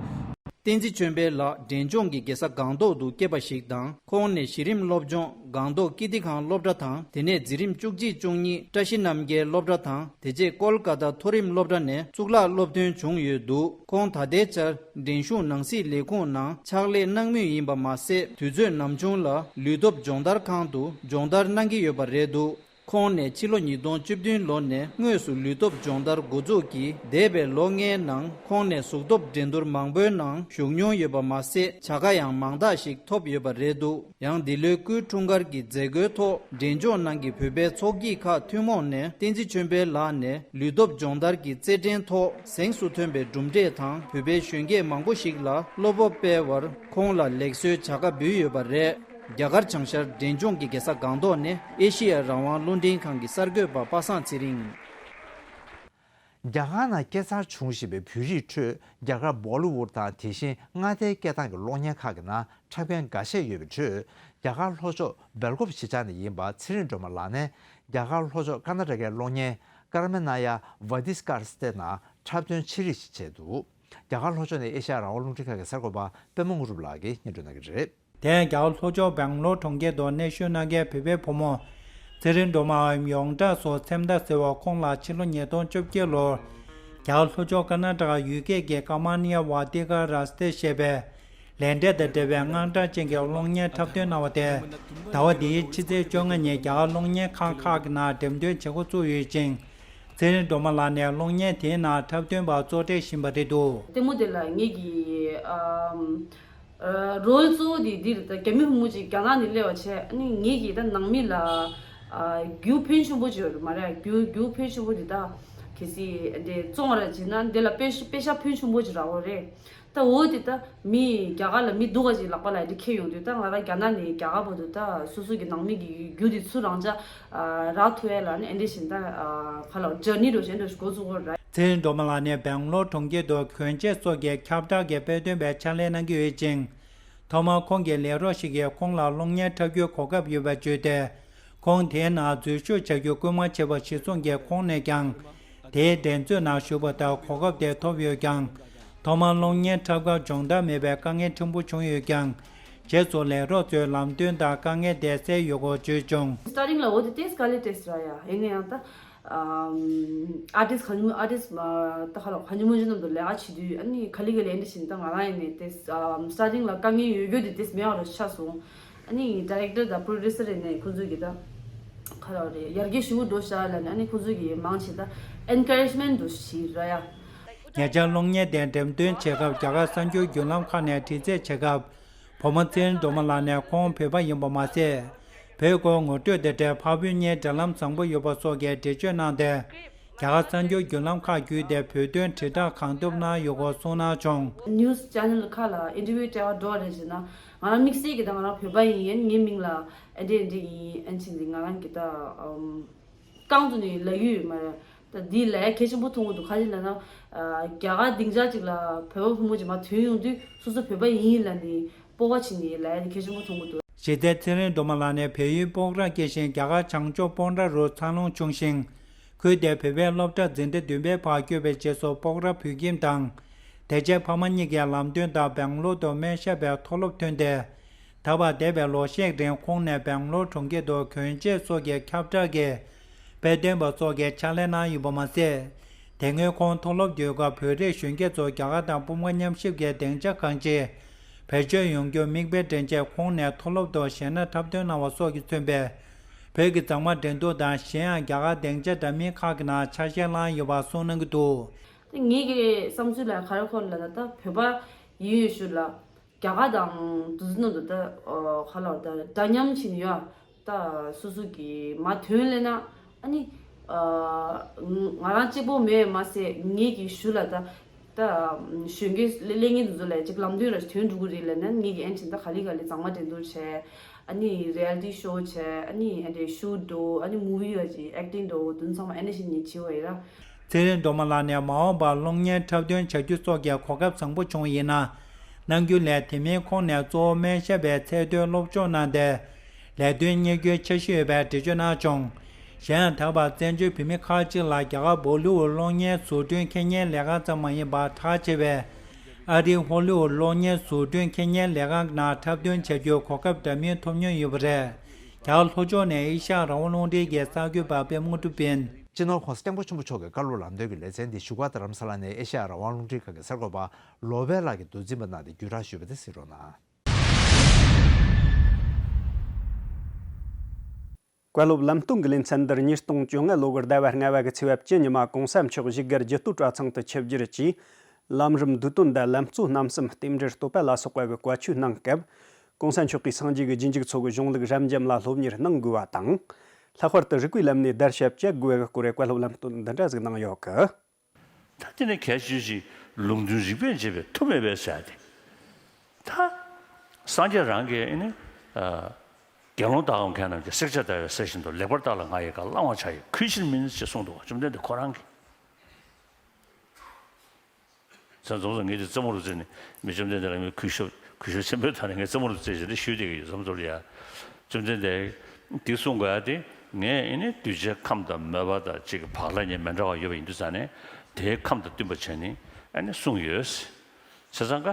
བསྟན་འཛིན་ཆོས་འཕེལ་ལགས་འབྲས་ལྗོངས་ཀྱི་རྒྱལ་ས་སྒང་ཏོག་ཏུ་སྐྱེས་པ་ཞིག་དང་། ཁོང་ནས་གཞི་རིམ་སློབ་སྦྱོང་སྒང་ཏོག་ཀིརྟི་ཁང་སློབ་གྲྭ་དང་། དེ་ནས་འཛིན་རིམ་བཅུ་གཅིག་བཅུ་གཉིས་བཀྲ་ཤིས་རྣམ་རྒྱལ་སློབ་གྲྭ་དང་། དེ་རྗེས་ཀོལ་ཀ་ཏ་མཐོ་རིམ་སློབ་གྲྭ་ནས་གཙུག་ལག་སློབ་ཐོན་བྱུང་ཡོད་འདུག་ཁོང་ད་ལྟའི་ཆར་འབྲིང་གཞུང་ནང་སྲིད་ལས་ཁུངས་ནང་ཕྱག་ལས་གནང་མུས་ཡིན་པ་མ་ཟད། དུས་ཚོད་ནམ་བྱུང་ལ་ལུས་སྟོབས་སྦྱོང་བརྡར་ཁང་དུ་སྦྱོང་བརྡར་གནང་གི་ཡོད་པ་རེད་འདུག་ཁོང་ནས་ཕྱི་ལོ་ཉིས་སྟོང་བཅུ་བདུན་ལོ་ནས་དངོས་སུ་ལུས་སྟོབས་སྦྱོང་བརྡར་འགོ་འཛུགས་ཀྱིས། འདས་པའི་ལོ་ལྔའི་ནང་ཁོང་ནས་གཟུགས་སྟོབས་འགྲན་བསྡུར་མང་པོའི་ནང་ཞུགས་མྱོང་ཡོད་པ་མ་ཟད། བྱ་དགའ་ཡང་མང་དག་ཞིག་ཐོབ་ཡོད་པ་རེད་འདུག་ཡང་འདི་ལོའི་སྐུའི་འཁྲུངས་སྐར་གྱི་མཛད་སྒོའི་ཐོག་འབྲས་ལྗོངས་ནང་གི་བོད་པའི་ཚོགས་སྐྱིད་ཁག་ཐུན་མོང་ནས་བསྟན་འཛིན་ཆོས་འཕེལ་ལགས་ནས་ལུས་སྟོབས་སྦྱོང་བརྡར་གྱི་རྩེད་འགྲན་ཐོག་གཟེངས་སུ་ཐོན་པའི་གྲུབ་འབྲས་དང་། བོད་པའི་གཞོན་སྐྱེས་མང་པོ་ཞིག་ལ་བློ་སྤོབས་སྤེལ་བར་ཁོང་ལ་ལེགས་གསོའི་བྱ་དགའ་འབུལ་ཡོད་པ་རེད། རྒྱ་གར་བྱང་ཤར་འབྲས་ལྗོངས་ཀྱི་རྒྱལ་ས་སྒང་ཏོག་ནས་ཨེ་ཤེ་ཡ་རང་དབང་རླུང་འཕྲིན་ཁང་གི་གསར་འགོད་པ་པ་སངས་ཚེ་རིང་། རྒྱ་གར་ནང་སྐྱེས་འཚར་བྱུང་བཞིན་པའི་བོད་རིགས་ཁྲོད། རྒྱ་གར་བོ་ལི་ཝུཌ་དང་། དེ་བཞིན་མངའ་སྡེའི་སྐད་གདངས་ཀྱི་གློག་བརྙན་ཁག་གི་ནང་འཁྲབ་མཁན་འགའ་ཤས་ཡོད་པའི་ཁྲོད། རྒྱ་གར་ལྷོ་ཕྱོགས་སྦེལ་ཀོབ་གཞིས་ཆགས་ནས་ཡིན་པ་ཚེ་རིང་སྒྲོལ་མ་ལགས་ནས། རྒྱ་གར་ལྷོ་ཕྱོགས་ཀར་ནཱ་ཊ་ཀའི་གློག་བརྙན་ཀརྨ་ནཱ་ཡ་ཝ་དིས་ཀར་སྟེ་ནང་འཁྲབ་སྟོན་ཆེད་རིགས་ཤིག་བྱས་འདུག་རྒྱ་གར་ལྷོ་ཕྱོགས་ནས་ཨེ་ཤ་ཡ་རང་དབང་རླུང་འཕྲིན་ཁང་གི་གསར་འགོད་པ་པད་མ་དངོས་གྲུབ་ལགས་ཀྱིས་སྙན་སྒྲོན་གནང་གི་རེད། དེ་ཡང་རྒྱ་གར་ལྷོ་ཕྱོགས་སྦེང་ལོར་གྲོང་ཁྱེར་དུ་གནས་བཞུགས་གནང་མཁན་བོད་པའི་བུ་མོ་ཚེ་རིང་སྒྲོལ་མའམ་ཡོངས་གྲགས་སུ་སེམས་དར་ཟེར་བ་ཁོང་ལ་ཕྱི་ལོ་ཉིས་སྟོང་བཅོ་བརྒྱད་ལོར་རྒྱ་གར་ལྷོ་ཕྱོགས་ཀར་ནཱ་ཊ་ཀ་ཡུལ་སྐད་ཀྱི་ཀརྨ་ནཱ་ཡ་ཝ་དི་ཀ་ར་སྟེ་ཞེས་པའི་ལས་འབྲས་དང་འབྲེལ་བའི་དངངས་སྐྲག་ཅན་གྱི་གློག་བརྙན་འཁྲབ་སྟོན་གནང་བ་དེ། ཟླ་བ་འདིའི་ཕྱི་ཚེས་བཅོ་ལྔ་ཉིན་རྒྱ་གར་གློག་བརྙན་ཁང་ཁག་གི་ནང་འགྲེམས་སྟོན་བྱེད་འགོ་བཙུགས་ཡོད་ཅིང་། ཚེ་རིང་སྒྲོལ་མ་ལགས་ནས་གློག་བརྙན་དེའི་ནང་འཁྲབ་སྟོན་པ་གཙོ་འབྲེལ་བཞིན་པ་རེད་འདུག་ལྟད་མོ་དེ་ལ་ངེད་ཀྱིས་ཨམ། ཨ། རོལ་གཙོ་བོ་དེ་འདི་རེད། ད་རྒྱ་མི་བུ་མོ་ཅིག་རྒྱ་ནག་ནས་སླེབས་པ་བྱས། ཨ་ནི་ངེད་ཀྱིས་ད་ནང་མི་ལ་ཨ། རྒྱུ་ཕོན་ཆེན་པོ་ཅིག་ཡོད་རེད་མ་རེད། རྒྱུ་རྒྱུ་ཕོན་ཆེན་པོ་དེ་ད་གལ་སྲིད་འདི་བཙོང་བ་ར་བྱེད་ན་འདི་ལ་པེ་ཤ་པེ་ཤ་ཕོན་ཆེན་པོ་ཅིག་རག་གི་རེད། ད་འོ་དེ་ད་མི་རྒྱ་གར་ལ་མི་སྡུག་ག་ཅིག་ལག་པ་ལ་འདི་འཁྱེར་ཡོང་དུས། ད་ང་རང་རྒྱ་ནག་ནས་རྒྱ་གར་བར་དུ་ད་སོ་སོ་གི་ནང་མི་གི་རྒྱུ་དེ་ཚུར་རང་འཇགས་ཨ། རག་ཐུབ་ཡ་ལ་ནི་ཨ་འདི་བཞིན་ད་ཨ། ག་ལ་ཇར་ནི་འདྲ་བོ་ཞིག་འགྲོ་ཚུགས་གི་རེད། ཚེ་རིང་སྒྲོལ་མ་ལགས་ནི་སྦེང་ལོར་གྲོང་ཁྱེར་དུ་གྱོན་ཆས་སོགས་ཀྱི་ཁྱབ་བསྒྲགས་ཀྱི་དཔེ་སྟོན་པའི་ཕྱག་ལས་གནང་གི་ཡོད་ཅིང་། ཐོག་མར་ཁོང་གི་ལས་རོགས་ཤིག་གིས་ཁོང་ལ་གློག་བརྙན་འཁྲབ་རྒྱུའི་གོ་སྐབས་ཡོད་པ་བརྗོད་དེ། ཁོང་དེའི་ནང་འཛུལ་ཞུགས་བྱ་རྒྱུ་སྐུལ་མ་བྱས་པ་གཞིར་བཟུང་གིས་ཁོང་ནས་ཀྱང་དེའི་འགྲན་རྩོད་ནང་ཞུགས་པ་ལྟར་གོ་སྐབས་དེ་ཐོབ་ཡོད་ཀྱང་། ཐོག་མར་གློག་བརྙན་འཁྲབ་སྐབས་སྦྱོང་བརྡར་མེད་པའི་དཀའ་ངལ་ཕྲན་བུ་བྱུང་ཡོད་ཀྱང་། རྗེས་སུ་ལས་རོགས་ཚོས་ལམ་སྟོན་དང་དཀའ་ངལ་དེ་སེལ་ཡོད་སྐོར་བརྗོད་བྱུང་། Starting ལ་འོ་དེ་ཏེས་དཀའ་ལས་ཏེས་ར་ཡ། ཡིན་ན་ཡང་ད་ཨམ། ཨར་ཊིསི་ག་ཉི་མོ་ཨར་ཊིསི་མ་ད་ཧ་ལོ་ག་ཉི་མོ་ཅི་ནམ་དུ་ལས་ཀ་བྱེད་དུས། ཨ་ནི་ག་ལེ་ག་ལེ་འདི་བཞིན་ད་ང་རང་ཡིན་ནས་ཏེས་ཨམ། Starting ལ་དཀའ་ངལ་ཡོད་ཡོད་དེ་ཏེས་མེད་པ་ར་ཆགས་སོང་། ཨ་ནི་ཌའི་རེག་ཊར་དང་པྲོ་ཌུ་སར་ཡིན་ནས་ཁོང་ཚོས་ཀྱི་ད་ག་རེ་རེད། ཡར་རྒྱས་ཞུ་འགྲོ་ཤག་ལབ་ནས། ཨ་ནི་ཁོང་ཚོས་ཀྱི་མང་ཆེ་ད་ཨེན་ཀ་རེཇ་མེན་ཊི་འདྲ་ཞིག་ར་ཡ། ཉེ་ཆར་གློག་བརྙན་དེ་འགྲེམས་སྟོན་བྱེད་སྐབས་རྒྱ་གར་གསར་འགྱུར་བརྒྱུད་ལམ་ཁག་ནས་དྲི་རྩད་བྱེད་སྐབས། བུ་མོ་ཚེ་རིང་སྒྲོལ་མ་ལགས་ནས་ཁོང་བོད་པ་ཡིན་པ་མ་ཟད། བོད་སྐོར་ངོ་སྤྲོད་དང་འབྲེལ་འཕགས་བོད་གཉིས་འབྲེལ་ལམ་བཟང་པོ་ཡོད་པ་སོགས་ཀྱི་འགྲེལ་བརྗོད་གནང་སྟེ། རྒྱ་གར་གསར་འགྱུར་བརྒྱུད་ལམ་ཁག་བརྒྱུད་དེ་བོད་དོན་དྲིལ་བསྒྲགས་གང་ཐུབ་གནང་ཡོད་སྐོར་གསུངས་གནང་བྱུང་། ནིའུ་སི་ཅེ་ནལ་ཁག་ལ་ཨིན་ཊར་བིའུ་སྤྲད་པར་འགྲོ་བ་རེད་ཟེར་ན། ང་རང་དམིགས་བསལ་གྱི་ད་ང་རང་བོད་པ་ཡིན། ཡིན་ངའི་མིང་ལ་ཨ་འདྲས་འདྲས་ཡིན། ཨ་ནི་བྱས་ནས་ང་རང་གི་ད་ཨམ། རྐང་བཙུགས་ནས་ལབ་ཡོད་མ་རེད། ད་འདི་ལས་གལ་ཆེན་པོ་མཐོང་གི་འདུག་ག་རེ་ལབ་ན། ཨ། རྒྱ་གར་སྡིངས་ཆ་གཅིག་ལ་བོད་པ་ཕོ་མོ་གཅིག་མར་ཐོན་ཡོང་དུས་སོ་སོ་བོད་པ་ཡིན་ལབ་ནས་སྤོབས་པ་བྱས་ནས་ལབ་ཡ་དེ་གལ་ཆེན་པོ་མཐོང་གི་འདུག་གཞི་རྩའི་ཚེ་རིང་སྒྲོལ་མ་ལགས་ནི་བལ་ཡུལ་སྤོག་ར་སྐྱེས་ཤིང་རྒྱ་གར་བྱང་ཕྱོགས་སྤོག་ར་རུ་འཚར་ལོངས་བྱུང་ཞིང་། ཁུལ་དེའི་བོད་པའི་སློབ་གྲྭ་འཛིན་གྲྭ་བདུན་པའི་བར་བསྐྱོད་པའི་རྗེས་སུ་སྤོག་ར་བོད་ཁྱིམ་དང་། དེ་རྗེས་ཕ་མ་གཉིས་ཀྱིས་ལམ་སྟོན་དང་སྦེང་ལོར་དུ་སྨན་ཞབས་པའི་མཐོ་སློབ་ཐོན་ཏེ། ད་བར་འདས་པའི་ལོ་ཤས་རིང་ཁོང་ནས་སྦེང་ལོར་གྲོང་ཁྱེར་དུ་གྱོན་ཆས་སོགས་ཀྱི་ཁྱབ་བསྒྲགས་ཀྱི་དཔེ་སྟོན་པ་སོགས་ཀྱི་ཕྱག་ལས་གནང་ཡོད་པ་མ་ཟད། དེ་སྔོན་ཁོང་མཐོ་སློབ་དུས་སྐབས་བོད་རིགས་གཞོན་སྐྱེས་ཚོ་རྒྱ་གར་དང་དཔུང་ཁག་མཉམ་གཤིབ་ཀྱི་སྡིངས་ཆ་གང་ཅི་བེད་སྤྱོད་ཡོང་རྒྱུར་མིག་དཔེ་སྟོན་ཆེད་ཁོང་ནས་མཐོ་སློབ་ཏུ་གཞས་སྣ་འཁྲབ་སྟོན་གནང་བ་སོགས་ཀྱིས་མཚོན་པའི་བོད་ཀྱི་མཛངས་མ་འགྲན་བསྡུར་དང་གཞན་ཡང་རྒྱ་གར་སྡིངས་ཆ་འདྲ་མིན་ཁག་གི་ནང་ཆ་ཤས་བླངས་ཡོད་པ་གསུངས་གནང་གི་འདུག་ངེད་ཀྱི་བསམ་ཚུལ་ལ་ག་རེ་འཁོར་ལབ་ན། ད་བོད་པ་ཡིན་ཡོད་ཞུ་ལ། རྒྱ་གར་དང་དུ་ནང་དུ་ད་ཨ་ག་ལ་ད་འདྲ་མཉམ་བྱས་ནས་ཡོད། ད་སོ་སོ་གི་མ་ཐོན་ལེ་ན། ཨ་ནི་ཨ་ང་རང་གཅིག་པོ་མེད་མ་ཟད། ངེད་ཀྱི་གཞུག་ལ་ད་ད་གཞོན་སྐྱེས་སླེ་སླེབས་མཁན་དེ་ཚོ་ལ་ཅིག་ལམ་སྟོན་ར་ཐོན་འགྲོ་གི་རེད་ལབ་ན། ངེད་ཀྱི་ཨ་ནི་ད་ག་ལེ་ག་ལེ་མཛངས་མ་འགྲན་བསྡུར་བྱས། ཨ་ནི་རི་ཡལ་ཊི་ཤོ་བྱས། ཨ་ནི་ཨ་འདྲས་ཤུ་འགྲོ། ཨ་ནི་མུ་ཝི་བ་ཅིག་ཨེག་ཊིང་འགྲོ། དེ་ཚང་མ་ཨ་ནི་བྱས་ནས་བྱས་པ་ཡིན་ར། ཚེ་རིང་སྒྲོལ་མ་ལགས་ནས་མ་འོངས་པར་གློག་བརྙན་འཁྲབ་སྟོན་བྱ་རྒྱུ་སོགས་ཀྱི་གོ་སྐབས་བཟང་པོ་བྱུང་བ་ཡིན་ན་གནང་རྒྱུ་ལས། དེ་མིན་ཁོང་ནས་གཙོ་བོ་སྨན་ཞབས་པའི་ཚད་མཐོའི་སློབ་སྦྱོང་གནང་སྟེ། ལས་དོན་གཉེར་རྒྱུའི་འཆར་གཞི་ཡོད་པའི་འགྲེལ་བརྗོད་གནང་བྱུང་། གཞན་ཡང་ད་བར་བཙན་བྱོལ་བོད་མི་ཁག་ཅིག་ལ་རྒྱ་གར་བོ་ལི་ཝུཌ་གློག་བརྙན་བཟོ་སྐྲུན་འཁྱེར་མཁན་ལས་ཀ་ཙམ་མ་ཡིན་པར་གྲགས་ཆེ་བའི་ ཨ་རིའི་ཧོ་ལི་ཝུད་གློག་བརྙན་བཟོ་སྐྲུན་ཁེ་ཉན་ལས་ཁང་ནང་འཁྲབ་སྟོན་བྱ་རྒྱུའི་གོ་སྐབས་འདྲ་མིན་ཐོབ་མྱོང་ཡོད་པ་རེད། རྒྱ་གར་ལྷོ་ཕྱོགས་ནས་ཨེ་ཤ་ཡ་རང་དབང་རླུང་འཕྲིན་གྱི་གསར་འགོད་པ་པད་མ་དངོས་གྲུབ་ཡིན། སྤྱི་ནོར་༸གོང་ས་༸སྐྱབས་མགོན་ཆེན་པོ་མཆོག་གི་བཀའ་སློབ་ལམ་སྟོན་གྱི་ལེ་ཚན་འདི་བཞུགས་སྒར་རྡ་རམ་ས་ལ་ནས་ཨེ་ཤ་ཡ་རང་དབང་རླུང་འཕྲིན་ཁང་གི་གསར་འགོད་པ་ལོ་པཎ་ལགས་ཀྱིས་མདོ་འཛིན་པ་གནང་སྟེ་བརྒྱུད་བསྒྲགས་ཞུས་པ་དེ་གཟིགས་རོགས་གནང་། བཀའ་སློབ་ལམ་སྟོན་གྱི་ལེ་ཚན་འདིར་ཉིས་སྟོང་བཅོ་ལྔ་ལོ་གི་ཟླ་བ་ལྔ་པ་གི་ཚེས་པ་བཅུ་ཉི་མ་གོང་ས་མཆོག་བཞུགས་སྒར་རྒྱུད་སྟོད་གྲྭ་ཚང་དུ་ཆིབས་བསྒྱུར་གྱིས། ལམ་རིམ་འདུལ་དོན་དང་ལམ་གཙོ་རྣམ་གསུམ་རྟེན་འབྲེལ་བསྟོད་པ་ལ་སོགས་པ་གི་བཀའ་ཆོས་གནང་སྐབས། གོང་ས་མཆོག་གིས་སངས་རྒྱས་ཀྱི་རྗེས་འཇུག་ཚོ་གི་གཞུང་ལུགས་རབ་འབྱམས་ལ་སློབ་གཉེར་གནང་དགོས་པ་དང་། ལྷག་པར་དུ་རིག་པའི་ལམ་ནས་བརྡར་ཤ་བཅད་དགོས་པའི་སྐོར་བཀའ་སློབ་ལམ་སྟོན་འདི་འདྲ་ཞིག་གནང་ཡོད་གི། ད་དེ་ནས་གལ་ཆེ་ཤོས་ལུང་དོན་རིགས་པས་འབྱེད་པའི་མཐུ་མེད་པས་ཟེར་ཏེ། ད་སངས་རྒྱས་རང་གིས་ཨེ་ནི་ཨ་དགེ་སློང་དག་གམ་མཁས་རྣམས་ཀྱིས། བསྲེག་བཅད་ལྟ་བའི་ཟས་བཞིན་དུ། ལེགས་པར་བརྟགས་ལ་ང་ཡི་བཀའ། བླང་བར་བྱ་ཡི་གུས་ཕྱིར་མིན། ཞེས་གསུངས་འདུག་བ། བཅོམ་ལྡན་འདས་ཁོ་རང་གིས། ས་འཛོམས་སུ་ངས་དེ་རྩེད་མོ་རུ་རྩེས་ནས་མི་བཅོམ་ལྡན་འདས་ལ་ངས་གུས་ཞབས་གུས་ཞབས་ཆེན་པོའི་ཐོག་ནས་ངས་རྩེད་མོ་རུ་རྩེས་བྱས་ཏེ་ཞུས་བསྡད་ཀྱི་ཡོད། འཛོམས་སུ་ཡ། བཅོམ་ལྡན་འདས་དེ་གསུང་དགོས་ཡ་དེ། ངས་ཨེ་ནི་གདུལ་བྱའི་ཁམས་དང་མོས་པ་དང་གཅིག་གི་བག་ལ་ཉལ་མི་འདྲ་བ་ཡོད་པ་ཡིན་དུས་ཙང་ནས། དེའི་ཁམས་དང་བསྟུན་པ་བྱས་ནས་ཨེ་ནི་གསུངས་ཡོད། བྱས་ཙང་ཀ་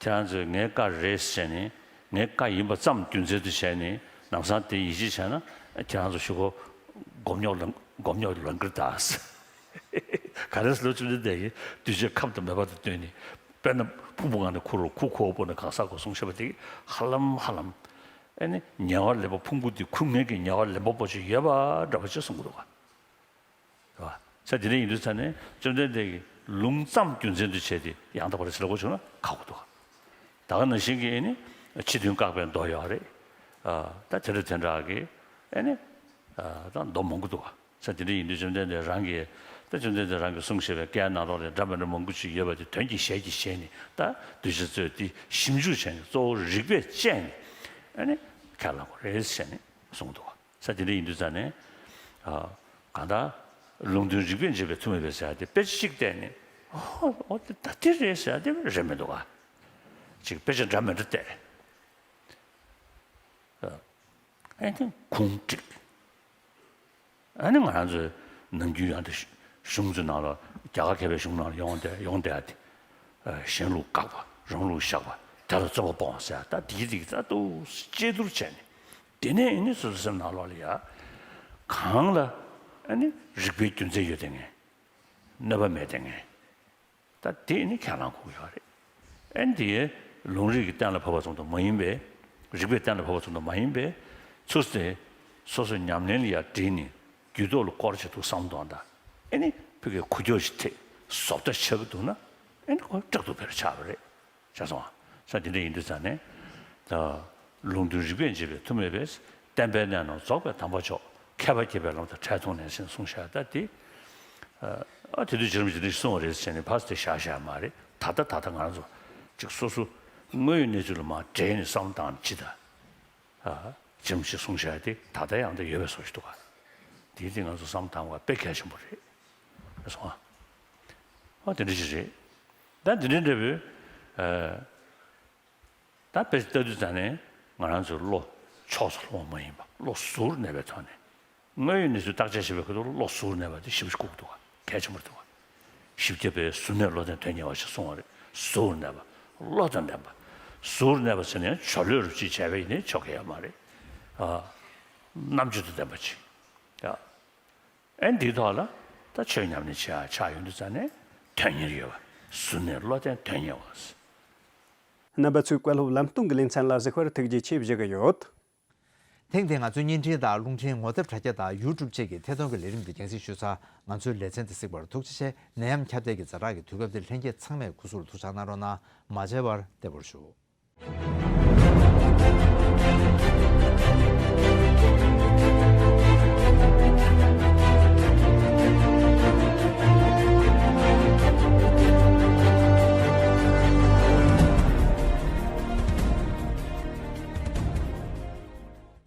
ཁྱེད་རང་ཚོས་ངའི་བཀའ་རེད་ཟེར་ནས། ངའི་བཀའ་ཡིན་པ་ཙམ་རྒྱུ་མཚན་དུ་བྱས་ནས་ལམ་སང་དེ་ཡིད་ཆེས་བྱས་ན། ཁྱེད་རང་ཚོ་ཤོག་གོ། སྒོམ་རྙོག་ལ་སྒོམ་རྙོག་ལང་གིར་གདའ། ག་རེ་ཟེར་ལོ། བཅོམ་ལྡན་འདས་ཀྱིས་གདུལ་བྱའི་ཁམས་དང་མོས་པ་དང་བསྟུན་ནས། དཔེར་ན་ཕུང་པོ་ལྔ་ནི་ཁུར་རོ། ཁུར་ཁུར་བོར་ནས་གང་ཟག་གོ་གསུངས་བཞག་པ་དེ་ཧ་ལམ་ཧ་ལམ་ཨེ་ནི་ཉེ་བར་ལེན་པ། ཕུང་པོ་འདི་ཁུར་མཁན་གྱི་ཉེ་བར་ལེན་པ་པོ་ཅིག་ཡོད་པ་འདྲ་པོ་ཅིག་གསུང་གི་འདུག་ག། རེད་བ། ས་དེ་འདྲ་ཡིན་དུས་ཙང་ནས་བཅོམ་ལྡན་འདས་ཀྱིས་ལུང་ཙམ་རྒྱུ་མཚན་དུ་བྱས་ཏེ་ཡང་དག་པ་རེད་ཟེར་ལབ་དགོས་བྱུང་ན་ཁག་པོ་འདུག་ག། ད་ག་ནང་བཞིན་གྱི་ཨེ་ནི་ཕྱི་དོན་བཀག་པའི་མདོ་ཡོད་རེད། ཨ་ད་དེ་འདྲ་དེ་འདྲ་གི་ཨེ་ནི་ཨ་ད་མདོ་མང་པོ་འདུག་ག། ས་དེ་འདྲ་ཡིན་དུས་བཅོམ་ལྡན་འདས་རང་གིས། ད་བཅོམ་ལྡན་འདས་རང་གིས་གསུངས་བཞག་པའི་བཀའི་ནང་ལོགས་ལ་འདྲ་མི་འདྲ་མང་པོ་ཅིག་ཡོད་པ་དེ་དོན་གྱིས་ཞལ་གྱིས་བཞེས་ནས། ད་གདུལ་བྱ་ཚོས་དེ་ཞིབ་འཇུག་བྱས་ནས། གཙོ་བོ་རིགས་པས་དཔྱད་ནས་ཨེ་ནི་ཁས་བླངས་དགོས་རེད་ཟེར་ནས་གསུངས་འདུག་ག། ས་དེ་འདྲ་ཡིན་དུས་ཙང་ནས། ཨ་གང་ལྟར་ལུང་དོན་རིགས་པས་འབྱེད་པའི་མཐུ་མེད་པས་ཟེར་ཡ་དེ་དཔེ་ཆ་གཅིག་བལྟས་ནས། ཨོ་ཨོ་དེ་ད་དེ་རེད་ཟེར་ཡ་དེ་རེད་མི་འདུག་ག། ཅིག་དཔེ་ཆ་འདྲ་མི་འདྲ་བལྟས། ཨ་ཨེ་དེ་ཁུངས་བསྒྲིགས། ཨ་ནི་ང་རང་ཚོའི་ནམ་རྒྱུན་ཡང་དེ་གཞུང་ཚོའི་ནང་ལ། རྒྱ་གར་མཁས་པའི་གཞུང་ནང་ལ་ཡོང་བསྡད་ཡོང་བསྡད་ཡ་དེ། ཨ་གཞན་ལུགས་དགག་པ། རང་ལུགས་བཞག་པ། དེ་ལ་རྩོད་པ་སྤོང་བ་ཟེར་ཡ། ད་དེའི་རིགས་ད་དུ་དཔྱད་བསྡུར་བྱས་ནས། དེ་ནས་ཨ་ནི་སོ་སོའི་སེམས་ནང་ལོགས་ལ་ཡ་གང་ལ་ཨ་ནི་རིགས་པའི་རྒྱུ་མཚན་ཡོད་དེ་ངས། གནོད་པ་མེད་དེ་ངས། ད་དེ་ཨ་ནི་ཁས་བླངས་དགོས་ཀྱི་ཡོད་རེད། ཨ་ནི་དེ་ལུང་རིགས་ཀྱི་གཏན་ལ་ཕབ་པ་ཙམ་དུ་མ་ཡིན་པའི། རིགས་པའི་གཏན་ལ་ཕབ་པ་ཙམ་དུ་མ་ཡིན་པའི་ཚུལ་དེ་སོ་སོའི་ཉམས་ལེན་ལ་ཡ་དྲིལ་ནས། རྒྱུད་ཐོག་ལ་སྐོར་བྱེད་དུ་བསམ་གཏོང་དང་། ཨེ་ནི་ཕ་གིའི་ཁུ་ཁྱོག་ཅིག་ཐེབས། བཟོ་ལྟ་ཆགས་ཀྱི་འདུག་ན། ཨེ་ནི་ཁོ་སྐྲག་སྡུག་བེར་ཆགས་པ་རེད། ཤེས་སོང་ཨ། ས་དེ་འདྲ་ཡིན་དུས་ཙང་ནས། ད་ལུང་དོན་རིགས་པས་འབྱེད་པའི་མཐུ་མེད་པས། བསྟན་པའི་གནད་རྣམས་རྫོགས་པའི་དམ་པ་མཆོག། མཁས་པ་དགྱེས་པའི་ལམ་དང་འཕྲད་མཐོང་ནས་ཟེར་གསུངས་བཞག། ད་དེ་ཨ་དེ་དུས་རྗེ་རིན་པོ་ཆེས་དེ་འདྲ་གསུངས་པ་རེད་ཟེར་ནས་ཕར་དེ་བཞག་བཞག་མ་རེད། ད་ལྟ་ད་ལྟ་ང་རང་ཚོ་ཅིག་སོ་སོ་དངོས་ཡོད་གནས་ཚུལ་ལ་མར་དྲིལ་ནས་བསམ་བློ་བཏང་ནས་ཅི་ད། ཨ་ཅིམ་ཞིག་གསུངས་བཞག་དེ་ད་ལྟ་ཡང་དུ་ཡོད་པའི་བཟོ་ཞིག་འདུག་ག། དེའི་སྟེང་ང་ཚོ་བསམ་བློ་བཏང་བ་དཔེ་གལ་ཆེན་པོ་རེད། རེད་སོང་ཨ། ཨ་དེ་འདྲ་ཞིག་རེད། ད་དེ་འདྲའི་འདྲ་བོའི་ཨ་ད་དཔེ་ལྟ་དུས་ཙང་ནས་ང་རང་ཚོའི་བློ་ཕྱོགས་སུ་ལྷུང་བ་མ་ཡིན་པ། བློ་གཟུར་གནས་པའི་ཐོག་ནས། དངོས་ཡོད་གནས་ཚུལ་བརྟག་དཔྱད་བྱེད་པའི་ཁུལ་དུ་བློ་གཟུར་གནས་པ་དེ་ཞེ་པོ་ཞིག་དགོས་ཀྱི་འདུག་ག། གལ་ཆེན་པོ་འདུག་ག། བཞི་བརྒྱ་པའི་གཟུར་གནས་བློ་ལྡན་དོན་གཉེར་བ་ཞེས་གསུངས་པ་རེད། གཟུར་གནས་པ། བློ་དང་ལྡན་པ། གཟུར་གནས་པ་ཟེར་ནས་ཇོ་ལོས་རུབ་ཅིག་བྱས་པ་ཡིན་ནའི་ཆོག་གི་ཡོད་མ་རེད། ཨ་རྣམ་དཔྱོད་དང་ལྡན་པ་ཅིག། ཨ་ཨེ་འདིའི་ཐོག་ལ་ད་ཆོས་ཉམས་ལེན་བྱེད་ཡ་ཆགས་ཡོང་དུས་ཙང་ནས་དོན་གཉེར་ཡོད་པ། གཟུར་གནས་བློ་ལྡན་དོན་གཉེར་བ། རྣམ་པ་ཚོས་བཀའ་སློབ་ལམ་སྟོན་གྱི་ལེ་ཚན་ལ་གཟིགས་པར་ཐུགས་རྗེ་ཆེ་ཞུ་གི་ཡོད། ཐེངས་འདིའི་ང་ཚོའི་བརྙན་འཕྲིན་དང་རླུང་འཕྲིན་ངོ་དེབ་དྲ་རྒྱ་དང་ཡུ་ཊུབ་བཅས་ཀྱི་ཐད་གཏོང་གི་ལས་རིམ་འདི་རྒྱང་སྲིང་ཞུས་ཚར། ང་ཚོའི་ལེ་ཚན་འདི་གཟིགས་པར་ཐུགས་རྗེ་ཆེ། ནད་ཡམས་ཁྱབ་གདལ་གྱི་ཛ་དྲག་གི་དུས་སྐབས་འདིར་ལྷན་རྒྱས་ཚང་མས་སྐུ་གཟུགས་ལ་ཐུགས་ཅག་གནང་རོགས་གནང་། མ་མཇལ་བར་བདེ་པོར་བཞུགས།